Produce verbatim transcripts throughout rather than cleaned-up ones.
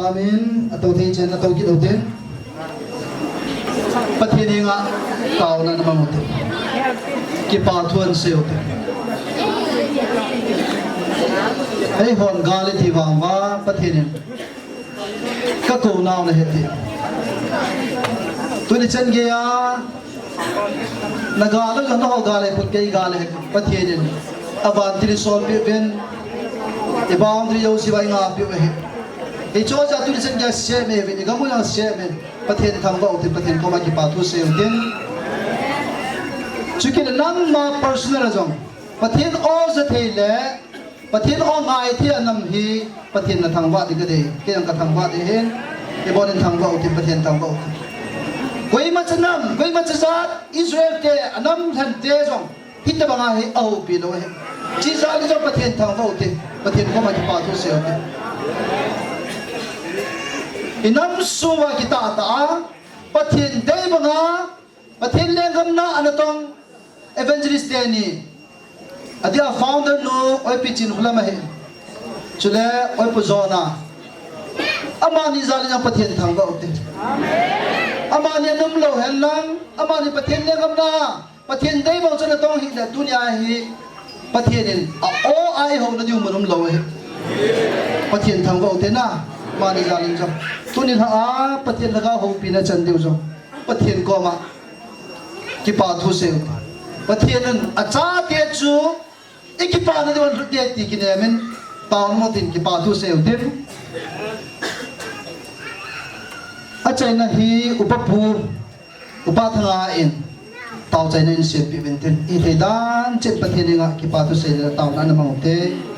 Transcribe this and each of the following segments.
Amen. Ato thei chen, ato kit ute. Pathen henga taona na mang ute. Kipa thu asei ute. Eihon gal iti vang uva Pathen in ka kou nau nahi ti. Tuni chan geiya na gal a, na ho gal a, kei gal a, Pathen in avantil eisolpeh uvin, i boundary jouse va eingahpeh u ahi. Hiche jeh a tuni chan geiya same uvin, i gam u jong same uvin, Pathen thangvah ute, Pathen koma kipa thu sei ute. Chukit le nangma personal a jong Pathen o ja thei le Pathen o ngai thei a nam hi Pathen na thangvah ding kadei, kei jong ka thangvah ding ahi. Ibon in thangvah ute, Pathen thangvah ute. Koima cha nam, koima cha jat, Israel te, anam lhante jong hitobang a hi ahoupi lou ahi. Chujeh a jong Pathen thangvah ute, Pathen koma kipa thu sei ute. I nam sung uva kitah tah a, Pathen dei banga, Pathen lenggam na a natong evangelist teni, adeh a founder nu Oipi Chinkholam ahi. Chule Oipu Jona. Amani jal in jong Pathen thangvah ute. Amani ana um lou hen lang, amani Pathen lenggam na, Pathen dei bang chu ana tong hih le tunia hi Pathen in a o a eihouna diu mun um lou ahi. Pathen thangvah ute na, amani jal in jong. Tuni lha a Pathen lhagao houpina chan diu jong Pathen koma kipa thu sei u. Pathen in achate chu i kipana diu a lhut ding ti kinem in, taona mun tin kipa thu sei u tin. Achaina hi Upa Pu, Upa Thanga in taochaina in sempeh uvin tin. Ithei dan chet Pathen henga kipa thu sei le taona na mang ute.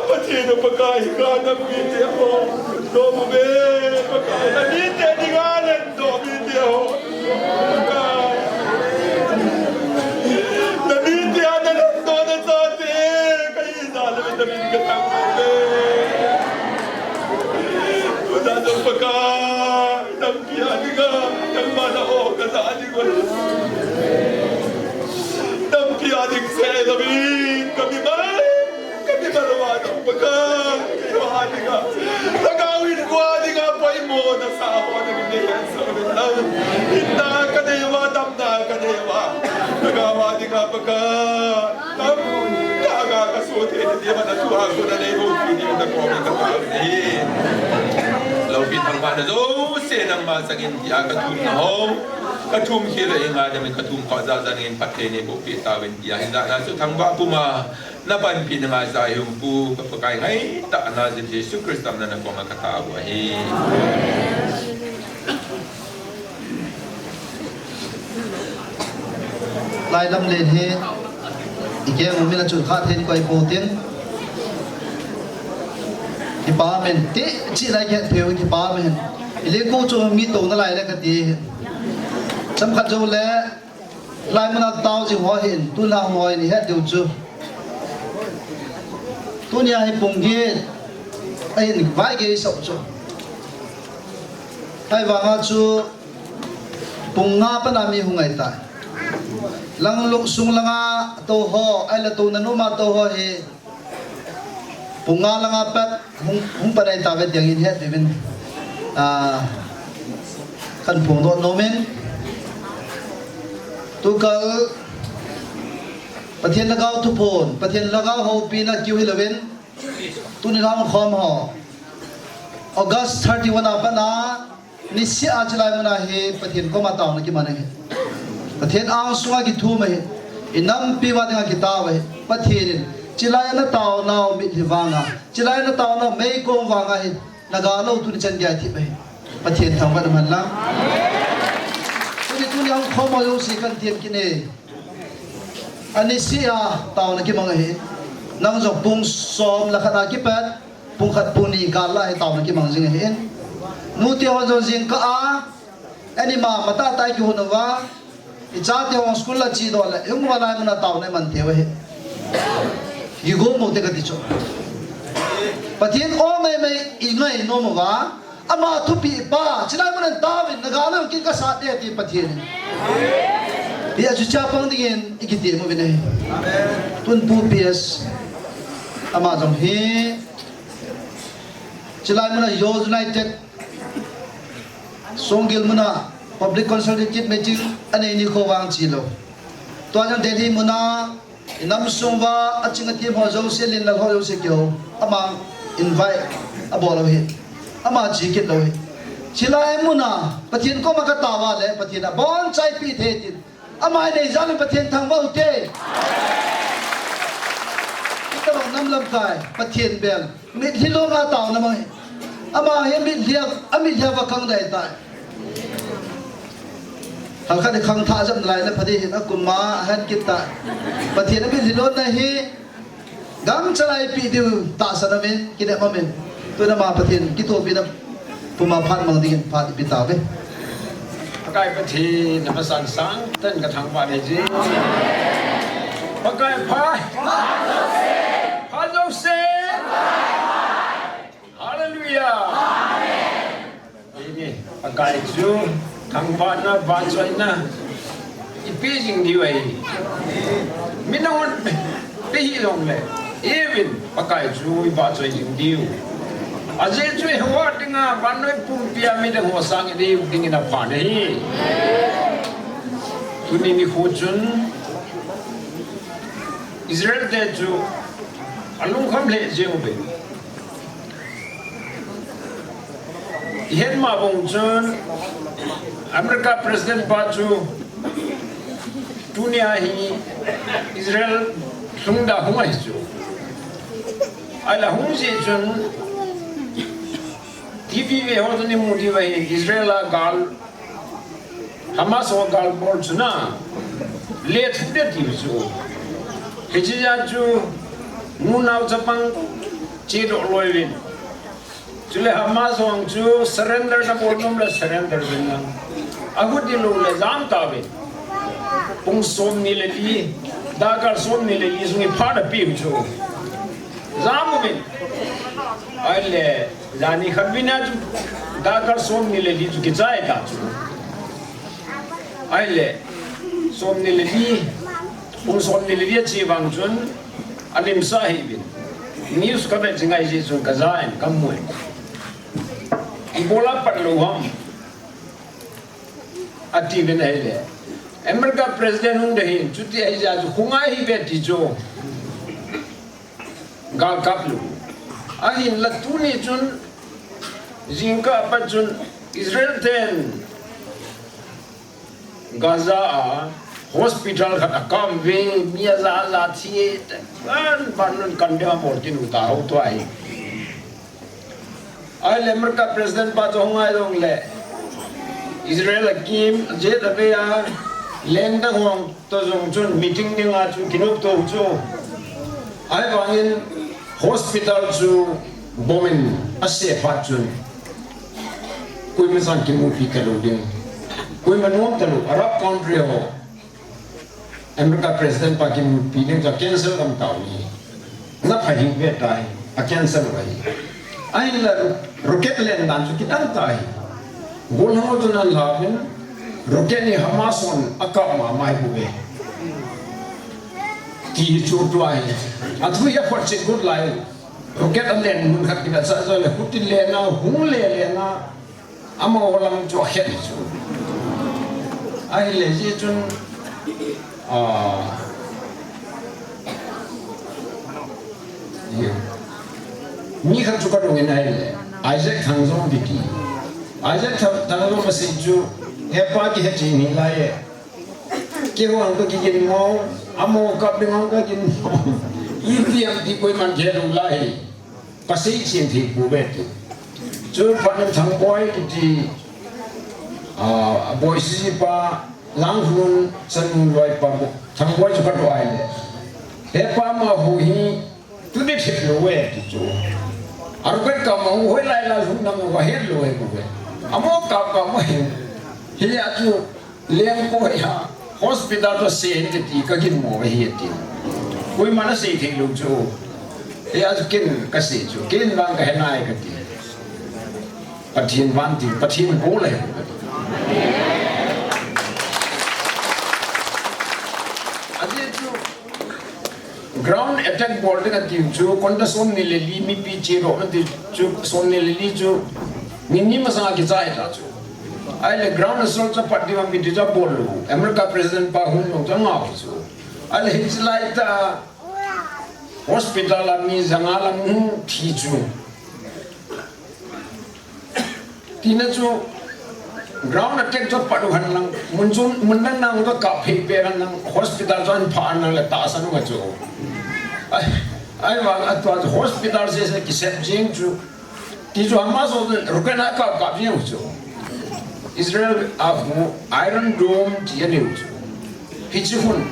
Pathen u Pakai, ka nam mite ho, doh uve, Pakai, na mite dinga lengdoh mite ho, Pakai. Na mite a na lengdoh na chate, ka ijat le na min ka thangvah uve. Tuna jong Pakai, nampi a dinga, nangma na o ka ja ding uve. Nampi a ding seh louvin, ka mimal, ka mimal uva jong Pakai, keiho a dinga, Lhagao in keiho a dinga poimo na sa ho na min nei hen sa uve. Hinna ka nei uva, damna ka nei uva, Lhagao a dinga Pakai. Lam, ka, ka, ka soh thei, thei, thei, na thu a, thu na nei, ho, thu ni, na ko, na ka, ni. Loupi thangvahna jouse nangma chang in tia ka thum na ho. Ka thum khel le, i ngaidam in ka thum kha ja ja in phatthei neiboh peh tauvin tia. Hinla na chu thangvah puma, na panpi na ngaisah hi um pu, ka Pakai ngaitah na jin Jesu Christa min a na koma ka thum u ahi. Lai lam len hi, i keng u min a chun kha then koi po tin. Kipa men ti, chi lai khen theu kipa men. I le ko chu mi to na lai le ka ti. Cham khat jo le, lai mun a tao jing ho hin, tuna ho hin, het diu chu. Tunia hi pung get, ahin vai ge sop chu. Ahivanga chu, pung nga pana mi hung ngai ta. Lang lungsung langa to ho, ahile to na numa to ho hi. Pung nga langa pat hung, hung panai tave tia hin het uvin. Ah, kan phongdoh nom in. Tukal Pathen Lhagao thuphon, Pathen Lhagao houpina kiu hilouvin. Tuni lang khom ho. August thirty-one a pat a, nisih a chilai mun a hi Pathen koma taona kimang ahi. Pathen angsunga kithum ahi. I nampi uva dinga kitao ahi. Pathen in chilai a na taonau mitlhi vanga, chilai a na taonau meikong vanga hi, na ga lou tuni chan gei a thi ahi. Pathen thangvah na man lang. Tuni, tuni hung khom ho jouse kan thiem kit e. Anisih a taona kimang ahi. Nang jong pung som le khat a kipat, pung khat pung ni kal a hi taona kimang jing ahi. Nute hon jong jingkah a, ani ma matah tah a kihon uva, i chate hon school a chedoh le, i um uva lai mun a taona i man thei u ahi. Kigo mo te kati chu. Pathen o mai mai i ngai nom uva, Ama thupeh pa, chilai mun a taovin, na ga lou kin ka sat ding ati Pathen in. Hia chu chapang dingin i kitem uvin ahi. Tun Pu P S, ama jong hi, chilai mun a Young United, Songgel mun a Public Consultative Meeting anei nikho vang chilou. Tua jong Delhi mun a, i nam sung uva, aching athim ho jouse, lin lal ho jouse kihou. Ama invite abol u ahi. Ama che kit lou ahi. Chilai mun a, Pathen koma ka tao uva le, Pathen in abonchaupi thei tin. Ama nei jal in Pathen thangvah u hite. Hitobang nam lamkai, Pathen bel. Mitlhi lou nga taona mang hi. Ama hi mitlhi a, amitlhi a va khang dai tai. Hal khat i khangthah jep nalai na pha ding hin a kum a het kit tai. Pathen a mitlhi lou na hi gangchal a ipi diu tahsan amin, kinem amin. Tuna ma Pathen kithopina puma phat mang dingin phat ipi tauve. Pakai Pathen, na masang sangtah in ka thangvah nei e. Pakai pha. Pha jouse. Hallelujah. Amen. Pakai chu thangvahna, vahchoina ipi jing diu ahi. Min ahon pe hi jongle, even Pakai chu i vahchoi jing diu. Ajeh chu i hua dinga vannoi pumpi a midang ho sang i dei dingin apha ahi. Tuni nikho chun Israel te chu alungkham lheh jeng uve. I het ma bang chun America President pa chu tunia hi Israel lhungda hung ahi chu. Ahila hung jeh chun T V ve ho toh i mu diu ahi, Israel a gal Hamas ho gal bol chu na, lethuh ding tiu chu. Hiche jeh chu, nunao chapang, Chedoh loi uvin. Chule Hamas hon chu surrender nabol nom le surrender uvin lang. Ahuti lou le jam tauvin. Pung som ni le li, dakar som ni le li sung iphat a peh u chu. Jam uvin. Ahile, jani khat uvin a chu, dakar som ni le li chu kichai ta chu. Ahile, som ni le li, pung som ni le li ache vang chun, alimsa hih uvin. News kavet jing ahi jeh chun kajan kamu e. Ibola pat lou ham. Ati uvin ahile. America President hung ding ahi, chuti ahi jeh chun hung ahi ve ti chu. Gal kap lou. Ahinla tuni chun, jingkah a pat chun, Israel ten Gaza a hospital khat akam uve, mi aja ja thi e, ban ban nun kan ding a bol tin u ta ho tua hi. Ahile America President pa chu hung ngai jong le, Israel a kim, jet a ve a, land a hung to jong chun meeting ding a chu kinop to chu. Ahivangin hospital chu bomb in asep phat chun. Koima chan kimupi talou ding. Koima nom talou, Arab country ho. America President pa kimupi ding chu cancel gam tau ni. Na pha hi ve tai, a cancel vai. Ahinla rocket len dan chu kidang tai. Golhang ho chu nan la uvin, rocket hi Hamas hon akap ma mai bu ve. Ti chu tua hi. Athu ya phot chet gut lai. Rocket alen mun khat kina cha cha le huti len a, hung le len a. Amaho lam chu akhet chu. Ahile jeh chun, ah, mi khat chu kadong in ahile, Isaac Thangjom kiti. Isaac Thang-, Thangjom asei chu, hepa kihe chin hilai e. Keiho ang kagin mo, amaho kap ding ang kagin mo. Ipi ham ti koiman kihe lou lai. Kasei chen thei pouve ti. Chu phat in Thangboi kiti, ah, Boise pa, Langkhulun chan loi pa, Thangboi chu kadoh ahile. Hepa amaho hi, tuni thip lou e ti chu. Aru vet ka amaho hoilai lai lhung nam vahet lou e pouve. Amaho kap kap mo hi. Hia chu, Leng ko hi ha, hospital to sen kiti kagin mo hi ti. Koiman asei thei lou chu. Hia chu ken kasei chu. Ken vang kahe nai kati. Pathen van ti, Pathen bol e. Ajeh chu ground attack bol ding ati chu, konta som ni le li mipi chedoh na ti chu, som ni le li chu, ni ni masang a kichai ta chu. Ahile ground assault chu pat ding a mi ti chu abol lou. America President pa hung nung chu angah chu. Ahile hiche lai ta hospital a mi janga lam hung thi chu. Tina chu ground attack chu pat u hen lang, mun chu, mun dang dang chu kap phei peh hen lang, hospital chu ahin phah hen lang le tahsan u chu. Ai, ahivang a tua chu hospital sese kisep jeng chu. Ti chu Hamas ho rocket a kap kap jeng u chu. Israel a khu Iron Dome ti anei u chu. Hiche hun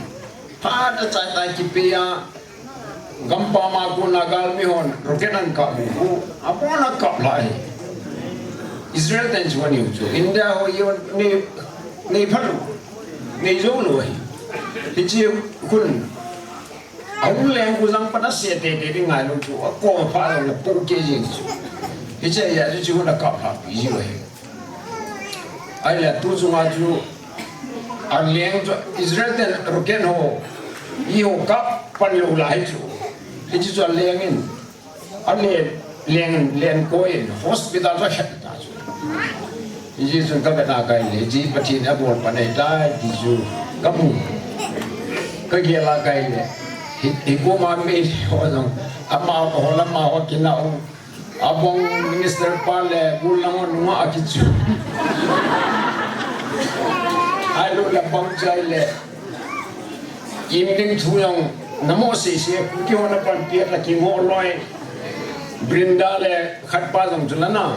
phat a chai tai kipe a, gampam a kona galmi hon rocket ahin kap u, abon a kap lai. Israel ten chu anei u chu. India ho jong nei, nei phalou, nei jou lou ahi. Hiche hun, ahung leng khu jang pat ase teitei ding ngailou chu, akom pha jong le pohkeh jeng chu. Hiche a chu chu hun akap lha pi jiu ahi. Ahile tu chunga chu, aleng chu Israel ten rocket ho, eiho kap pan lou lai chu. Hiche chu aleng in, ale leng, leng koi in hospital chu akhet ta chu. Hiche chun kavet a kaile, hiche Pathen in abol pan ahitai ti chu kamu. Kagel a kaile, hi, hi koma mi ho jong, amaho lam a ho kina u, Abang minister pa le, bul lang o nunga akichu. Ahilou le bang chai le. Im ding thu jong, namo sese, kihona panpi la kimo loi. Brinda le, khat pa jong chu la na.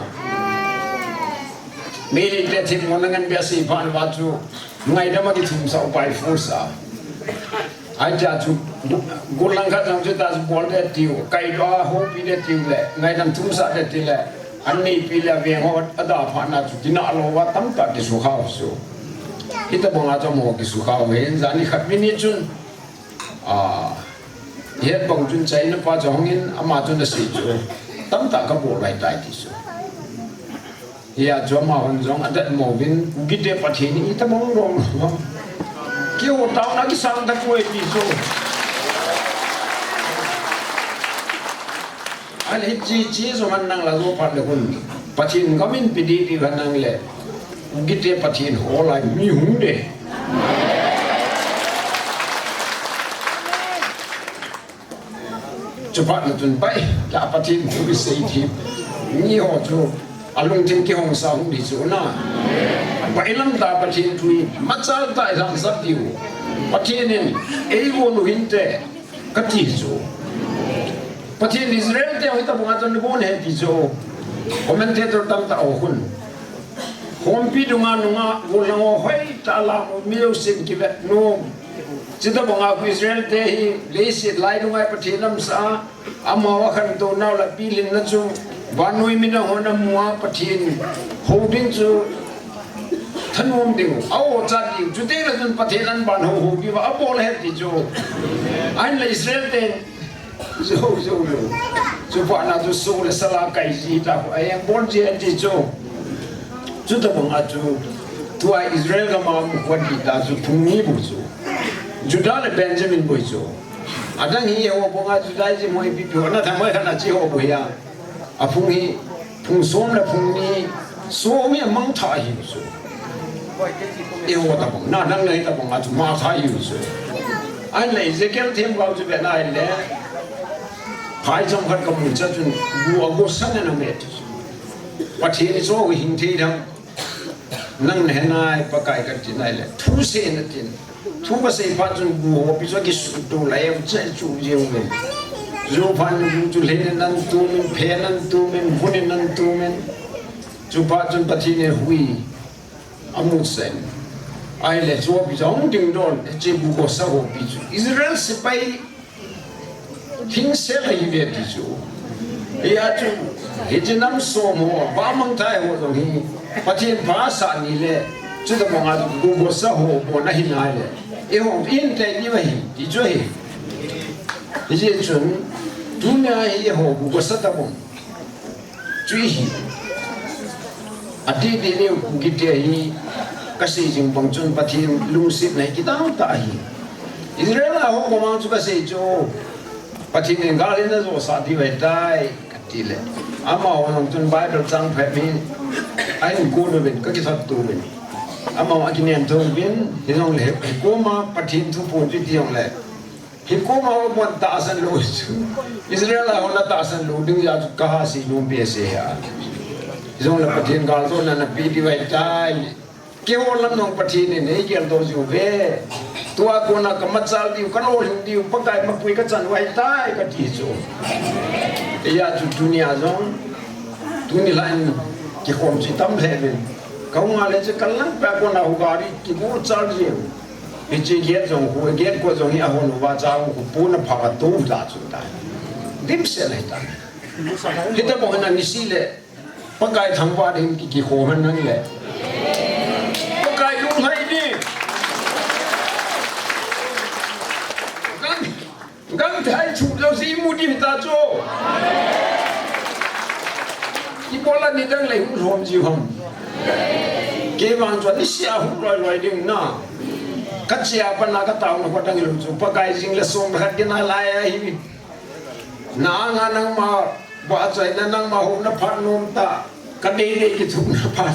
Meilhei le themmo na ngan bia sei phat uva chu. Ngaidam a kithum sa upai force a. Ahi tia chu. Gu-, gulang khat lang chu ta chu bol de tiu, kaidoh a houpi de tiu le, ngaidam thumsah de ti le, an neipi le veng ho ada phat na chu kinah lou va tamtah kisukha u chu. Hitabang a chu amaho kisukha u hin, jani khat minute chun, a, het bang chun China pa chu hung in ama chun asei chu, tamtah kabol vai tai ti chu. Hia chu amahon jong adat mo vin, Kukite Pathen hi itabang lom lom. Keiho taona kisang tapoi ti chu. Ahile hiche chu man nang la jo phat le hun. Pathen gam in pe ding ti kha nang le. Kukite Pathen ho lai mi hung de. Chuphat na chun bai, la Pathen thu kisei thei. Mi ho chu, alungthim kihong sa hung di chu na. Bai lam ta Pathen thu hi, machal ta i lhangsap diu. Pathen in, eiho nu hinte, kati chu. Pathen Israel te hoitah banga chun bon he ti chu. Commentator tamtah ho khun. Khompi dunga nunga, gollhang ho hoitah a la, mi jousen kivet nom. Chutobanga khu Israel te hi leiset lai dunga Pathen lamsah a, amaho akhantou nau le pilhinna chu vannoi midang hon amu a Pathen hou ding chu thanom ding, a-o chat ding, chuteng le chun Pathen an van hou hou diu va abol ahi ti chu. Ahinla Israel ten Jou, jou, jou. Chuphat na chu soh le sal a kai ji ta, a-eng bol ji ahi ti chu. Chutobang a chu, tua Israel gam a um khat hi ta chu phung ni bou chu. Judah le Benjamin bou chu. Adang hi eiho banga Judaism ho ipi pi ho na thamai khat na chi ho bou hi a. Aphung hi, phung som le phung ni, som hi amangthah ahi chu. Eiho tabang, na dang le tabang a chu mangthah ahi chu. Ahinla Ezekiel themgao chu ve na ahile, phaicham khat kamu cha chun, bu agosan ana me chu. Pathen in chu hing thei dang. Nang nahe nai, Pakai kati nai le, thusei natin. Thu kasei phat chun bu hopi chu akisuhto lai, ache chu jeng uvin. Ju phat in bu chu lhin in atum in, phen in atum in, vun in atum in. Chuphat chun Pathen in hui amusen. Ahile chu hopi chu ahung dingdon, hiche bu gosa hopi chu. Israel sepai Thingsel ahi ve ti chu. Hia chu, hiche nam som ho, vamangthah ho jong hi, Pathen pha asah ni le, chutobang a bu gosa ho, bol ahi nai le. Eiho, inte ni ahi, ti chu ahi. Hijeh chun, tunia hi eiho bu gosa tabang. Chu hi. Ati ti ni u kiti hi kasei jing bang chun Pathen lungsetna hi kidang tah ahi. Israel a ho komang chu kasei chu Pathen in gal in ajosah diu ahitai kati le. Amaho jong chun Bible chang phabep hi ahin kon uvin kakithat to uvin. Amaho akinem to uvin hijongle hi koma Pathen thu pon chu ti jongle. Hi koma ho bon tahsan lou chu. Israel a ho natahsan lou ding jeh chu kaha seilou behseh a. Hijongle Pathen galjona napeh diu ahitai. Keiho lam jong Pathen in eigeldoh jiu ve. Tua kona kamachal diu, kalolhin diu, Pakai mapui kachan u ahitai kati chu. Hia chu tunia jong. Tuni lhah in kikhom chu tam lheh uvin. Kahung a le chu kalang peh kona hu gari kigu chal jeng. Hiche gate jong khu, gate khu jong hi ahon uva cha khu puna pha ka tu ta chu ta. Dimset le ta. Hitabang hin anise le. Pakai thangvah ding ki, kikhom hen nang le. Pakai lunglhai ding. Gangthai chu jouse imu ding ta chu. Ibola nidang le hung lhom jiu ham. Keivang chu anise a hung loi loi ding na. Kachea pat na kataona kho dang lou chu. Pakai jing le som khat kina lai ahi. Na anga nangma vahchoina, nangma houna phat nomtah. Kadei dei kithumna phat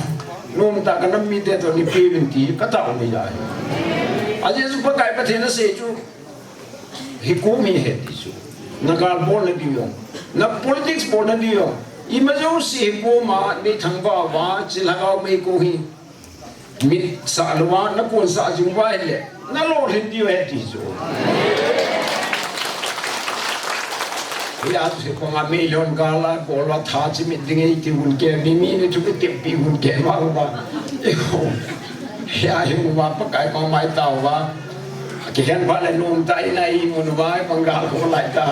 nomtah. Kanam mite toh neipeh uvin ti kataona ahi. Ajeh chu Pakai Pathen in asei chu. Hi kom hi he ti chu. Na gal bolna diu jong. Na politics bolna diu jong. Ima jouse hi koma neithangvah uva, hiche lhagao meikong hi. Mitsah louva, nakonsah jing uva ahile. Nalolhin diu ahi ti chu. Hia chu panga meilhon gal a, bol uva tha chimit ding ahi ti hun ke, mi mi ni thu kiteppi hun ke ma uva. Hia hi uva Pakai mama itauva. Kikhen phat le nom ta in a imu nu vai pang gal ko lai ta.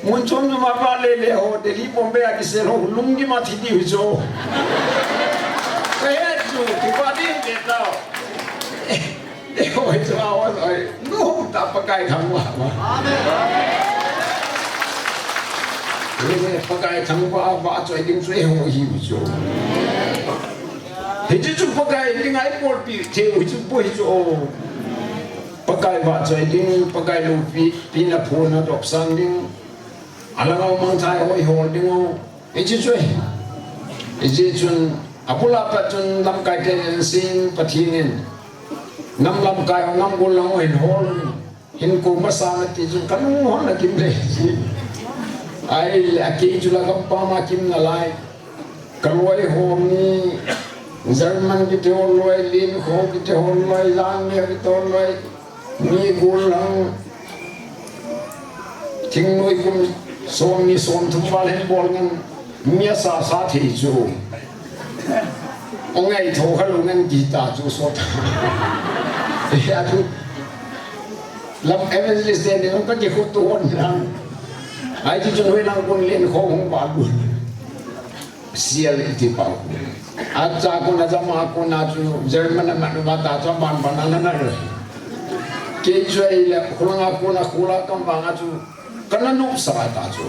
Mun chom nu ma pa le le ho Delhi Bombay a kisel ho lungkim a thi diu cho. Kahe chu kipa ding le ta. Ei, oi, chu a, oi, oi. Nu ta Pakai thangvah. Amen. Ei, Pakai thangvah, vahchoi ding chu eiho hi chu. Hichu chu Pakai ding a ibol pi thei u chu bou hi chu o. Pakai vahchoi ding, Pakai loupi, pina phona dopsang ding. Alang a mangthai ho ihol ding u. Hichu chu. Hichu chun, abul a pat chun lamkai te in sin Pathen in. Nam lamkai ho, nam gol lang ho hin hol. Hin ko masa na ti chun, ka lung hon na kim le. Ai, a kei chu la gam pa ma kim na lai. Ka loi ho mi, German kiti ho loi, Lin ho kiti ho loi, Lang mi kiti ho loi. Mi gol lang, thingnoi kum som ni som thum val hin bol ngen, mi asa sa thei chu. Ong ai tho kha lu ngen kita chu sot. Ya chu. Lam evangelist te ni ong ka ki khu tu hon lang. Ai chu chun hoi lang kun len kho hung ba gun. Sial iti pau. Acha kona jama kona chu German a manu mata chu ban ban na na ro. Kei chu ai le khulanga kona khula kam banga chu kana nop sa ta chu.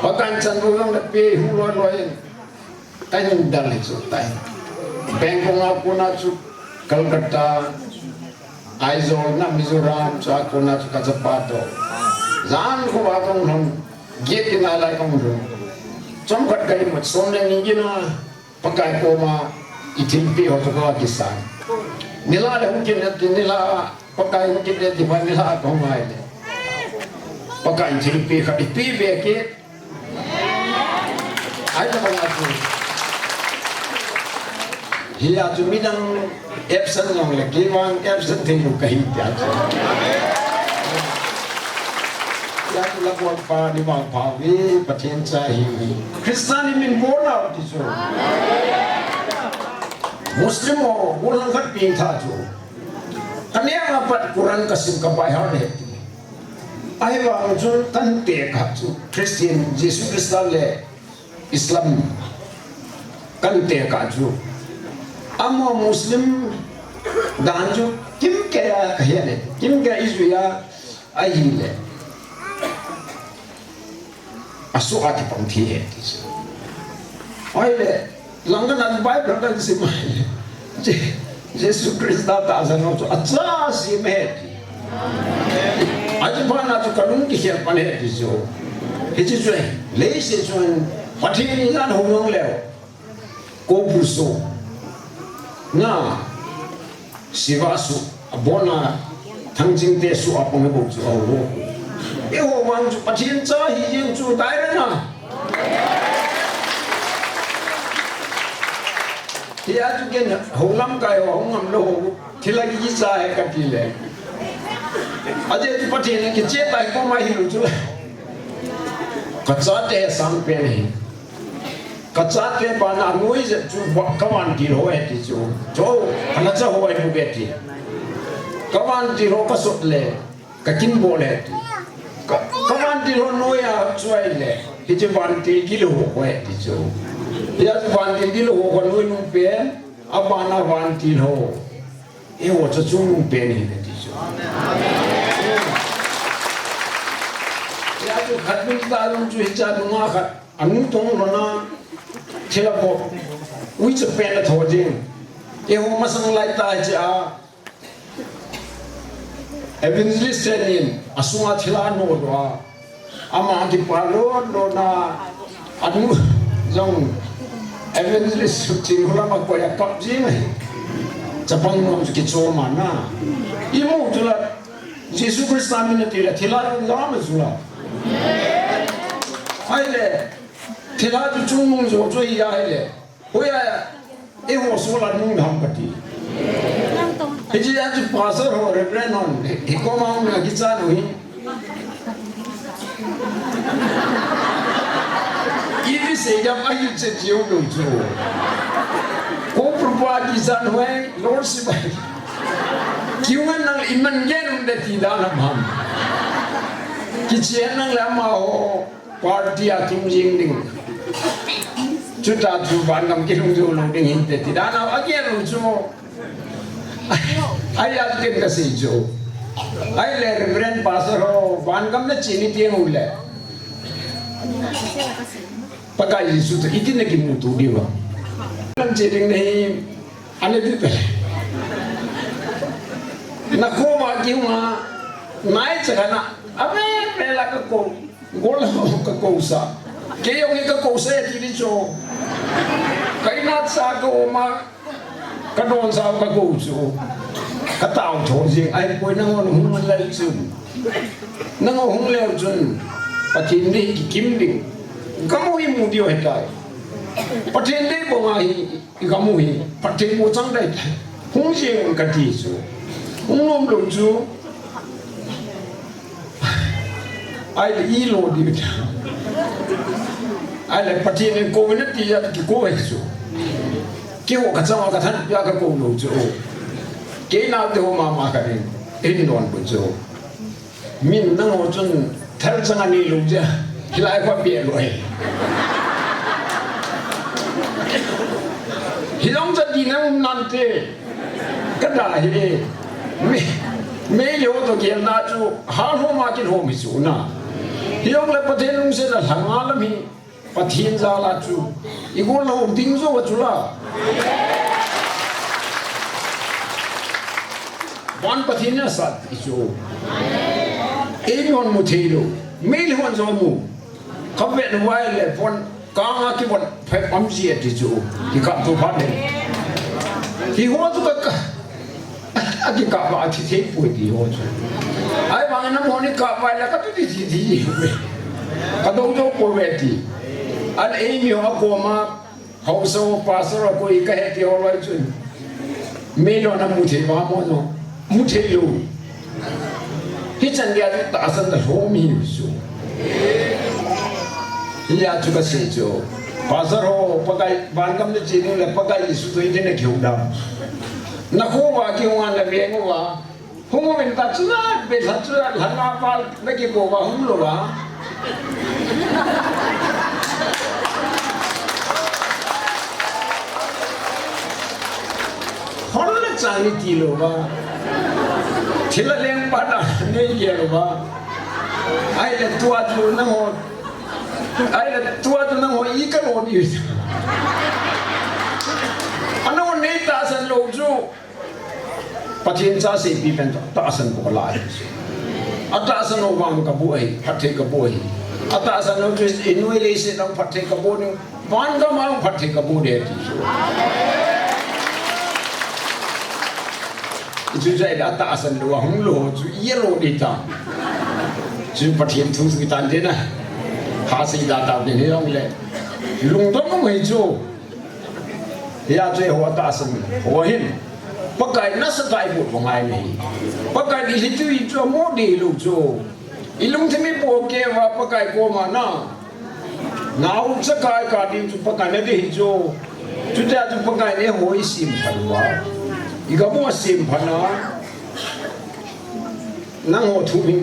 Pakai chan ro lang le pe hu loi loi. Tan dal hi chu tai. Bangkok a kona chu Calcutta. Aizawl na Mizoram chu a kona chu ka chapa to. Jan khu a kong hung. Giet kin a lai kong hung. Chomkhat ka imut som le ni gin a Pakai koma i thilpeh ho chu ka kisan. Nilhah le hung kit le ti nilhah Pakai hung kit le ti phat nilhah ka hung ngai le. Pakai thilpeh khat i peh be kit. Ai ta bang a chu. Hi a chu midang absent jong le kei vang absent thei lou ka hi tia chu. Tia chu la bol pa ni vang pa ve Pathen cha hi. Christian ni min bol nau ti chu. Muslim ho bol lang khat ping tha chu. Ka neng a pat Quran ka sim ka pai har le ti. Ahivang chun kan tekah chu Christian, Jesu Christa le Islam kan tekah chu. Amaho Muslim dan chu kimkei a ka hi le, kimkei a i jui a ahile. Asuh a kipang thi e ti chu. Ahile, lang kan an Bible kan sim ahile. Je-, Jesu Christa tahsan ho chu acha sim e ti. Achu phat na chu ka lung kikhel pan e ti chu. Hichu chu, leiset chun Pathen in ahin hou nung leh. Ko bu so. Na. Siva su, abona, Thangjing te su apang bou chu aho. Eiho vang chu Pathen cha hi jeng chu tai re na. Hia chu ken ho lamkai ho hung ngam lou ho. Thil a kicha he ka ti le. Ajeh chu Pathen kiche tai ko mai hi lou chu. Ka chate sang pen hi. Ka chate bana noi jep chu va-, ka vantil ho e ti chu. Chu, ka nacha ho e mu be ti. Ka vantil ho ka sot le, ka kin bol e ti. Ka, ka vantil ho noi a chu ai le, hiche vantil gil ho ko e ti chu. Hia chu vantil gil ho ko noi nung pen, abana vantil ho. Eiho chu chungnung pen hi ti chu. Hia chu khat min ta jong chu hicha nunga khat. Anu tong lona thilha bol. Uicha pen a tho ding. Eiho masang lai ta hiche a. Evangelist tenin asunga thilha no doh a. Ama kipa lon lona anu jong evangelist chin hula ma ko ya kap jing ahi. Chapang nom chu kichom a na. Imu chu la Jesu Christa min a ti la thilha la ma chu la. Ahile. Thilha chu chungnung jo chu hi ahile. Hoiya, eiho sola nung ham kati. Hiche a chu pastor ho, reverend ho, hi, hi koma hung na kicha nu hi. Ipi sei jam ahi che chiu lu chu. Ko prupa kicha nu hai, Lord Sibai. Iu ngan nang iman gen um de ti dan ham ham. Kichi nang le amaho party a kim jing ding. Chuta chu vangam kilhung jou lou ding hinte ti dan a gen lou chu. Ai, ai, a ken ka sei chu. Ai le Reverend Pastor ho, vangam na chi ni tiang u le. Pakai Jesu to iti na kimu tu diu va. Lam chi ding nei, ane ti pe. Na ko ma ki ma, nai cha na, ave pe la ka ko. Gol ka ko sa. Kei jong ka ko sa ti di chu. Kai na cha ko ma ka don sa ka ko chu. Ka tao tho jing ai poi nang hung lel chu. Nang hung lel chun. Pathen dei ki kim ding. Ka mu hi mu diu he tai. Pathen dei bo nga hi. I ka mu hi, Pathen mu chang dai. Hung jing un ka ti chu. Hung nom lou chu. Ai le i lo di ta. Ai le Pathen in ko na ti ya ki ko he chu. Ki ho ka chang ka than ya ka ko lou chu. Kei na te ho ma ma ka ni. In non bu chu. Min nang ho chun thal chang ani lou ja. Hilai kho pe lou e. Hilong cha di nang um nante. Ka da hi e. Me, me le ho to gel na chu. Ha ho ma kin ho mi chu na. Hilong le Pathen lungset la lhang a lam hi. Pathen jal a chu, i gol lou ding jou a chu la. Van Pathen in asat i chu. Eimihon mu thei lou. Meilhei hon jong mu. Ka vet vai le von, ka nga kivon phe pam ji a ti chu. Kikap tu phat le. Hi ho tu ka ka. A kikap a thi thei poi ti ho chu. Ahivangin amaho ni kap vai la ka tu ti ti ti. Ka dong dong poi ve ti. An eimi ho a koma, haosa ho, pastor ho koi ka he ti ho loi chun. Meilhei hon amu thei va mo no. Mu thei lou. Hichan gei a chu tahsan ta lhom hi chu. Hia chu ka sei chu. Pastor ho, Pakai, vangam na che ding le Pakai Jesu toh i ding na kiu dam. Na kho uva kihung a na veng uva. Hung uvin ta chu na, be lha chu na, lha na val na kiko uva hung lou uva. Hol le chang ni ti lou uva. Thil a leng pa na nei gel uva. Ai le tua chu nangho. Ai le tua chu nangho i ka lo ni. Ana ho nei tahsan lou chu. Pathen cha seipi pen toh tahsan bol a. Atahsan lou vang ka bu ahi, phatthei ka bu ahi. Atahsan lou chu inui leiset a phatthei ka bu ding, vangam a phatthei ka bu ding ti chu. Chu jeh a atahsan lou a hung lou chu i lo ding ta. Chu Pathen thu thu tan ding na. Kha sei da ta ding hi long le. Lungdong mai chu. Hia chu eiho tahsan ho hin. Pakai nasatah a i bol u ngai nei. Pakai i lhitui chu amo dei lou chu. I lungthim i bol kei uva Pakai koma na. Nau chakai ka ding chu Pakai na dei hi chu. Chutia chu Pakai in eiho i semphat uva. I gam u asemphat na. Nangho thu hi,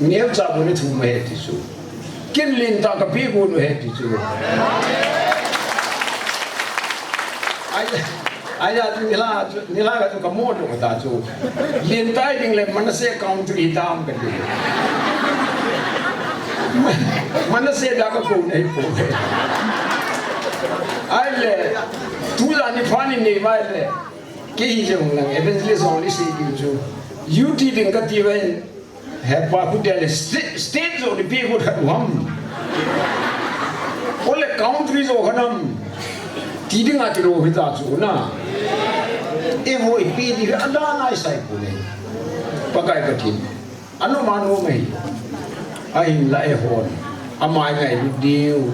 neocha bou nathum ahi ti chu. Ken lentah kapeh got u ahi ti chu. Ai, ai, a chu nilhah chu, nilhah ka chu kamo doh ta chu. Lentah ding le Manasseh country tam kati. Manasseh da kakou nahi pou. Ai le, tujan ni phan ni nei vai le. Kei hi jong lang, evangelist jong ni sei ding chu. U T ding kati uvin, hepa khu dia le state, state jong ni pi khu that u ham. Ole country jong khanam. Ti ding a ti lou hi ta chu na. Eiho i pi ding a da nai sai pu le. Pakai Pathen. Anu manu mai. Ahin la eihon. Amai ngai diu.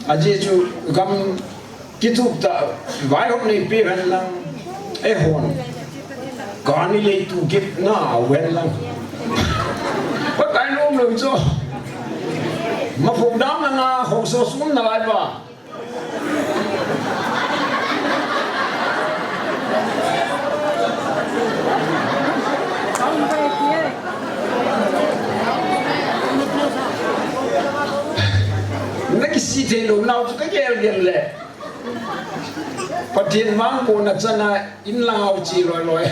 Ajeh chu gam kitup tah, vaihom neipe hen lang, eihon. Kani leitu kit na ven lang. Pakai nom lou chu. Maphu dam na nga ho so sum na lai ba. Thei lou nau chu ka gel gel le. Pathen vang kona chana in lang a che loi loi.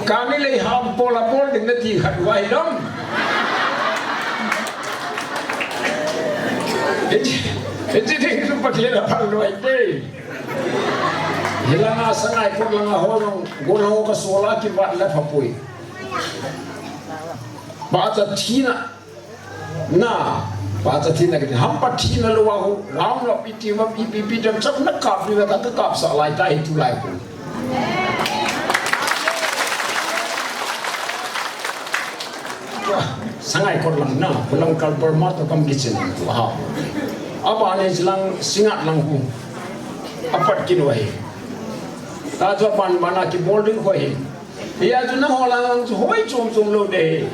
Kani lei ham pola bol ding nati khat vai dam. Hiche, hiche ding chu Pathen a phal loi te. Hilanga Sangaikot langa ho jong, gollhang ho ka sola kivat le phapoi. Pachat thina. Na, pachat thina kiti, hampa thina lou a hu, round up iti va, ipi ipi dem chap na kap ni va ta ka kap sa lai ta hi tu lai hu. Sangaikot lang na, kulang kal Burma to kam kitchen tu ha. Aba ne lang Singngat lang hu. Apat kilo hi. Ta tu ban ban a kibol ding ko hi. Hia chu nangho lang chu hoi chom chom lou de.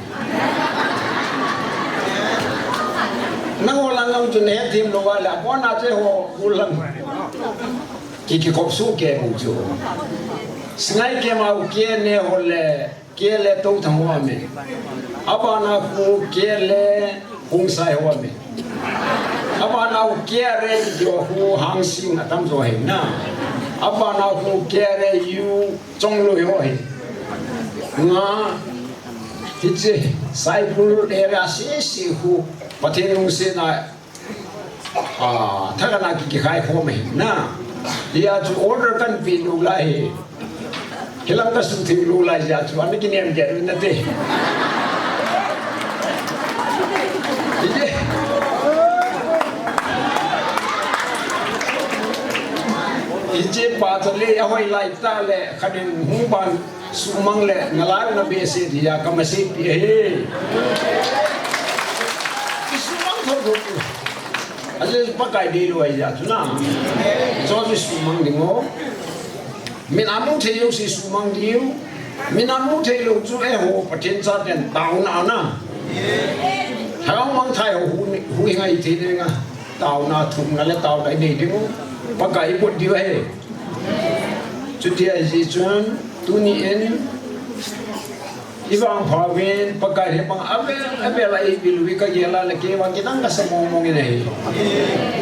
Nangho lang chu ne thim lou va la, bon a che ho gollhang. Ki ki kop su ke mu chu. Sngai ke mau ke ne ho le, ke le to thang ho me. Abana ku ke le kung sai ho me. Abana ku ke re yo ku hang sing atam jo he na. Abana ku ke re yu Chongloi ho hi. Nga, hiche, Saikul area sese khu, Pathen lungsetna, ah, thakhat a ki, kikhai khom ahi na. Hia chu order kan pe lou lai hi. Hilang ka su thei lou lai hia chu, ana kinem get na te. Hiche. Hiche pa chu le, ahoi lai ta le, khatin hung ban Suhmang le, nalai na behseh dia, kama seipi ahi. Suhmang tho tho. Aje Pakai dei lou ahi ja chu na. Chu chu suhmang ding o. Min amu thei lou si suhmang diu. Min amu thei lou chu eiho Pathen chaten taona na. Hao mang thai ho hu, hu ngai thei ding a. Taona thumna le taona i nei ding u. Pakai i bot diu ahi. Chuti ahi jeh chun tuni in i vangpha uvin Pakai hi bang avel avel a i bil uve ka gel a le kei vang kidang ka sa mong mong in ahi.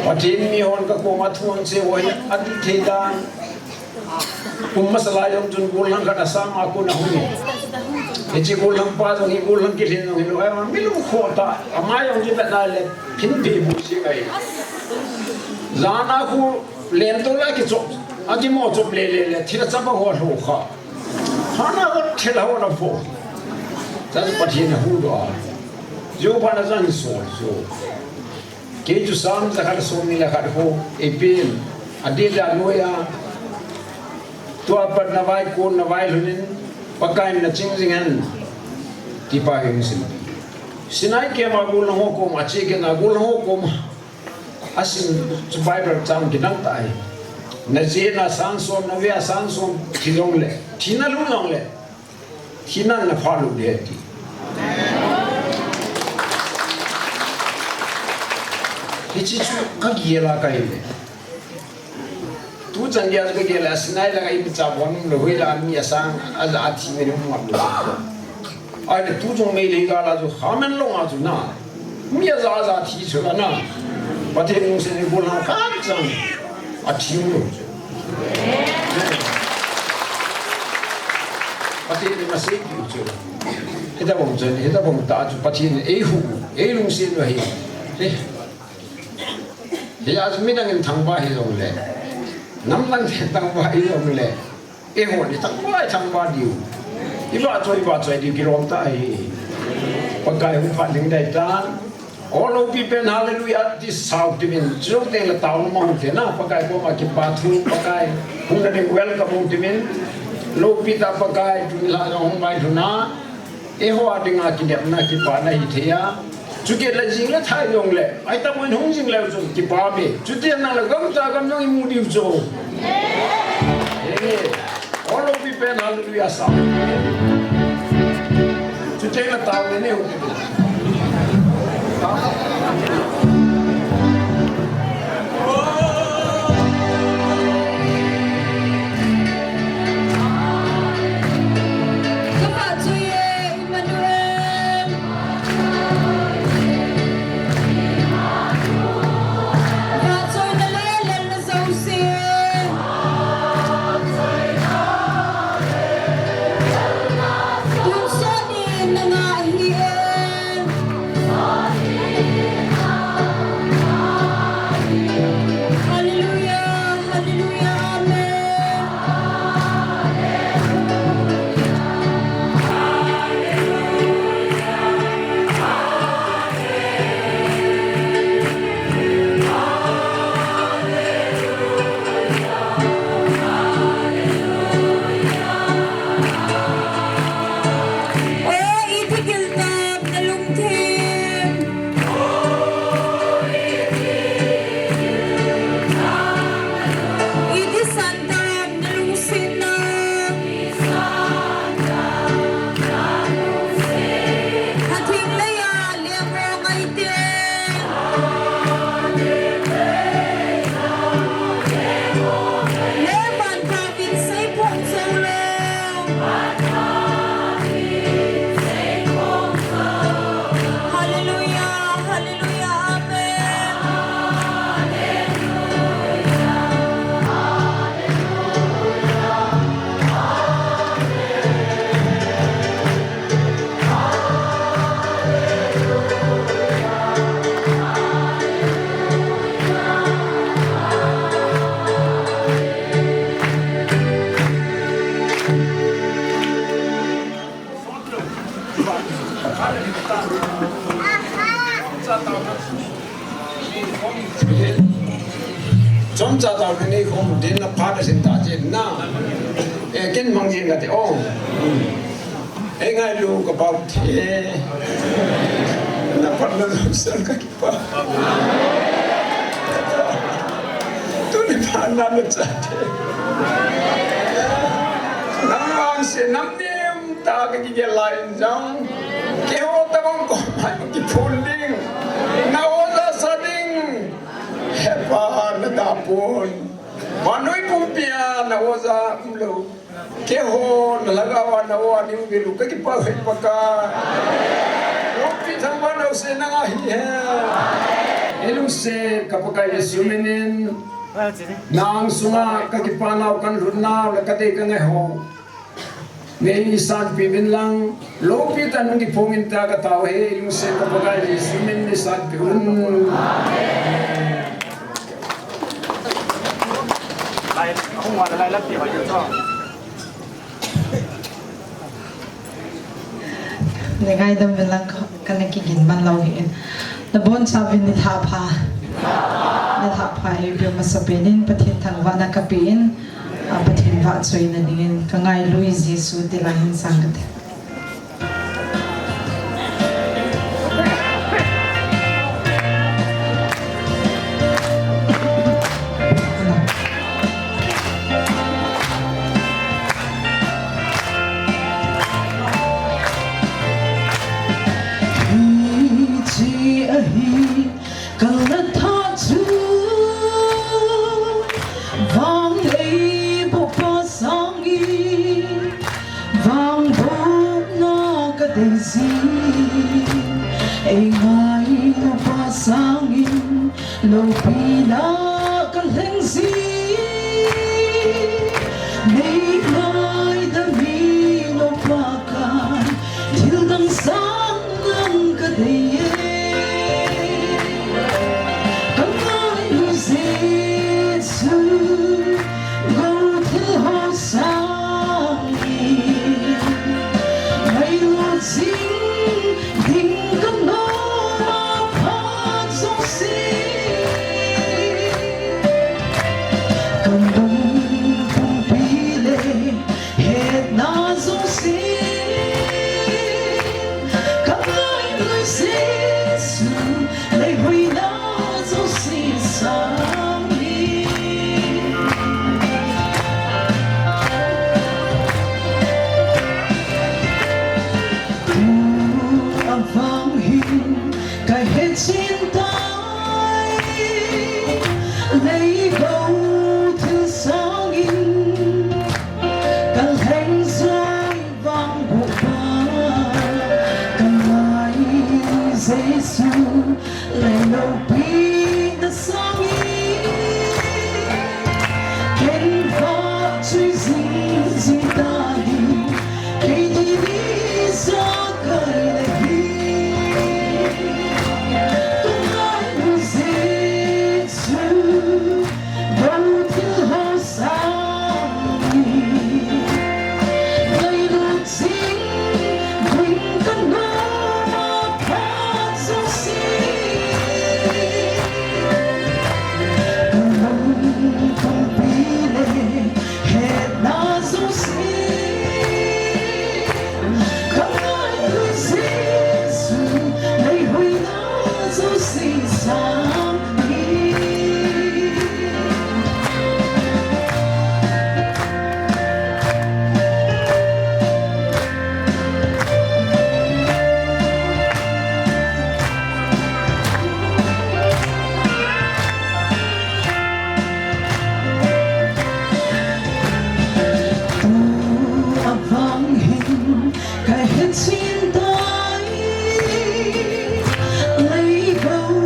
Pathen mi hon ka koma thu hon sei u hi ati thei dan. Kum masa lai jong chun gollhang khat Assam a kon a hung in. Hiche gollhang pa jong hi gollhang kilhen jong hilou, ama mi lungkhoh tah, ama jong chu vet lai le, phin phe bu si kai. Jan a khu lentol a kichop, a kimo chop le le le, thil a chapa ho lho kha. Hana ho thil ho na pho. Jan Pathen a huhdoh a. Jehovah na jan so so. Kei chu Sam jakhat le somni le khat khu eipen, adeh le anoi a, tua pat na vaikon na vailhun in, Pakai in na ching jing hen, ti pa hi hung sim. Sinai camp a gollhang ho koma, ache kit na gollhang ho koma, asim chu Bible chang kidang tah ahi. Na jehna sang som, na vea sang som, thi jong le, thina lhung jong le, Thina na pha lou ding ahi ti. Hiche chu ka gel a ka hi le. Tu chan dia ka gel a Sinai langa imacha bon lou hoila mi asang a ja a thi mi um ngap lou. Ahile tu jong Meitei gal a chu Khamenlong a chu na. Mi aja ja thi chu la na. Pathen lungset in gollhang khat chang. Athi lou chu. Pathen in asei diu chu. Hitabang chun, hitabang tah chu Pathen in eihuh, eilungset u ahi. He. Hia chu midang in thangvah hi jongle. Namdang in thangvah hi jongle. Eihon i thangvah, i thangvah diu. I vahchoi, i vahchoi diu kilom tah ahi. Pakai hung phat ding dai tan. O loupi pen hallelujah ti sao ti min. Chuteng le taona mang te na. Pakai koma kipa thu, Pakai hung na ding welcome hung ti min. Loupi tah Pakai tuni la jong hung vailhun a. Eiho a dinga kinepna kipana hithei a. Chukit le jing le thai jong le. Ahi tamun hung jing leu chun kipa me. Chuti nang le gamcha gam jong imu diu chu. Amen. O loupi pen hallelujah sa. Chuteng le tao le neu. Ka vahchoi e, Emmanuel. Chomcha tao ka nei khom din na pha ka sin ta chin na. E, kin mang jing ka ti o. Ei ngailu ka pau the. Na pat na sal ka kipa. Tuni pha na na cha the. Nam vang se nam nem ta ka kigel lai jong. Keiho tabang ko mai kiphun ding. Na oja sa ding. He Pa, na da pon. Vannoi pumpia na oja umlou. Keiho na lhagao a na o a nei um bel u ka kipah e Pakai. Loupi thangvah na u se nang ahi hen. Ei lungset ka Pakai Jesu minin. Na angsunga ka kipah nau, ka lhun nau le ka dei ka ngai ho. Nei sanpeh uvin lang, loupi tah in hung kiphong in tia ka tao e, ei lungset ka Pakai Jesu min nei sanpeh un. Nei ngaidam uvin lang, ka, ka na kigin man lou hi in. Na bonchauvin nilhah pha. Nilhah pha, ei bia masapen in Pathen thangvahna ka pe in. A, Pathen vahchoina dingin ka ngailui Jesu ti lai hin sang ka ti. Hiche ahi Ka la thah chu vang ei boh pa sangin, vang bohna ka dei jin, ei ngaina pa sangin, loupina ka lheng jin, nei ngaidam in O Pa. Thil dang sang dang ka dei e. Ka ngailu Jesu, gou thil ho sangin, ngailut jing ding ka nom a phat jouse. Ka lung pumpi le hetna jouse, ka ngailu Jesu, lei hoina jouse sangin. Tu avang hin ka hechen tai, lei gou thil sangin, ka lheng joi vang boh pa, ka ngailu Jesu, lei loupina sangin, ken vahchoi jing jing ta ding, kei ni ni ijakai nahi. Ka ngailu Jesu, gou thil ho sangin, ngailut jing ding ka nom a phat jouse. Ka lung pumpi le hetna jouse, ka ngailu Jesu, lei hoina jouse sangin. Tu avang hin ka hechen tai, lei gou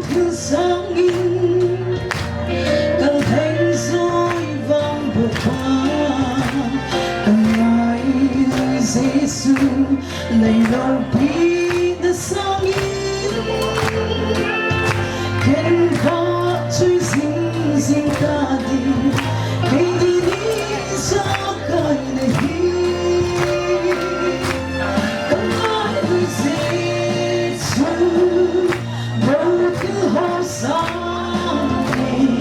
thil sangin, ka lheng joi vang boh pa, ka ngailu Jesu, lei loupina sangin, ken vahchoi jing jing ta ding, kei ni ni ijakai nahi. Ka ngailu Jesu, gou thil ho sangin,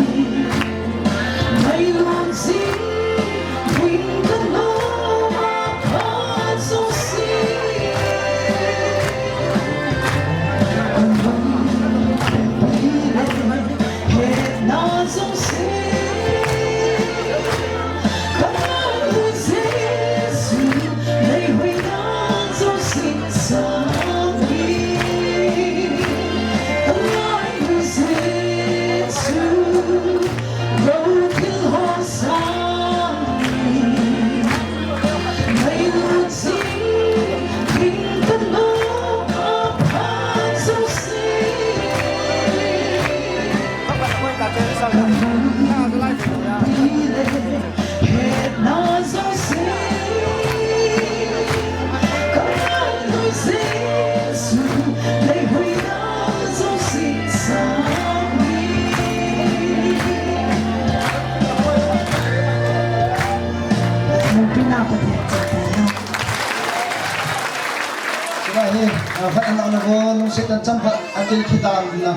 Khat ana ana ho lungset chan chan khat atil khitang na.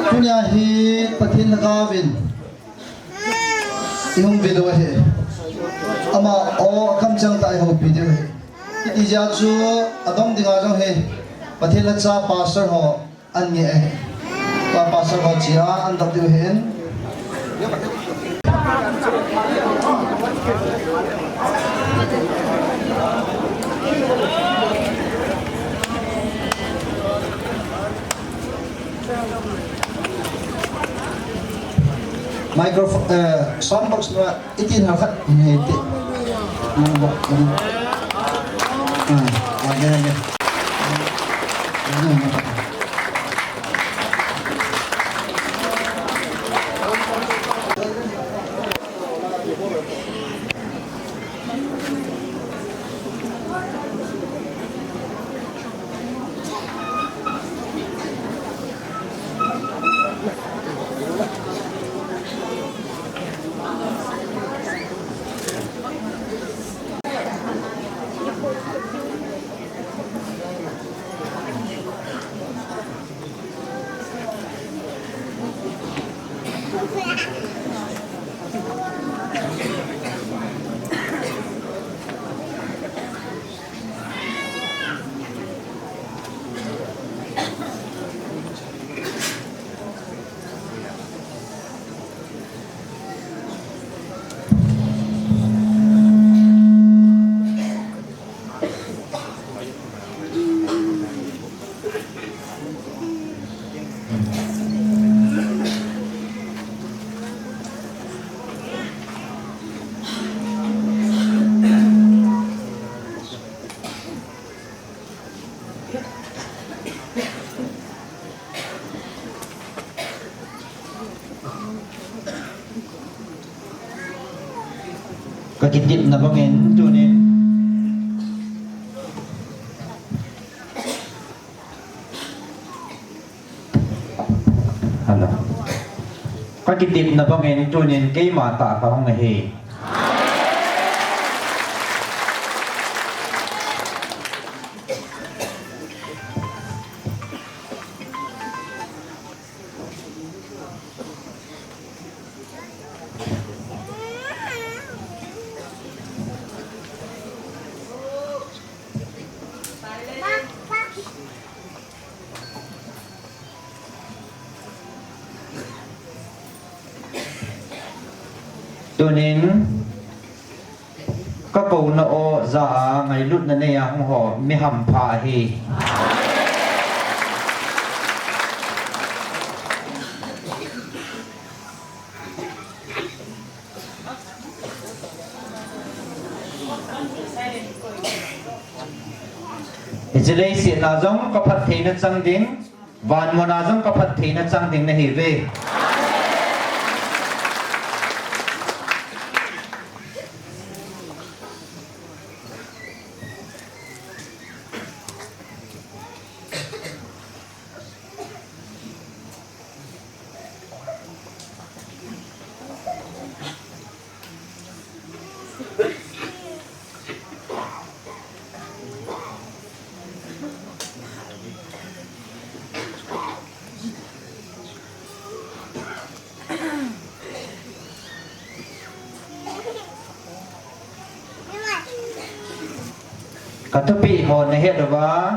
Tunia hi Pathen lhagao vin ihung ve diu ahi. Ama o kamchang tah ihoupi diu ahi. Hiti jeh chun adong dinga jong hi Pathen lhacha pastor ho an nge ahi. Tua pastor ho chia an dap diu ahin. Microphone, eh, sound box na itin ha khat in he ti. Ah, ah, ah, ah, ah. Ka kitepna bangin tunin. Hello. Ka kitepna bangin tunin keima tah kahung ahi. Tunin, ka kouna o ja a ngailutna nei a hung ho mi hampha ahi. Hiche leiset a jong ka phattheina chang ding, van mun a jong ka phattheina chang ding nahi uve. Ka thupeh ho nahet uva,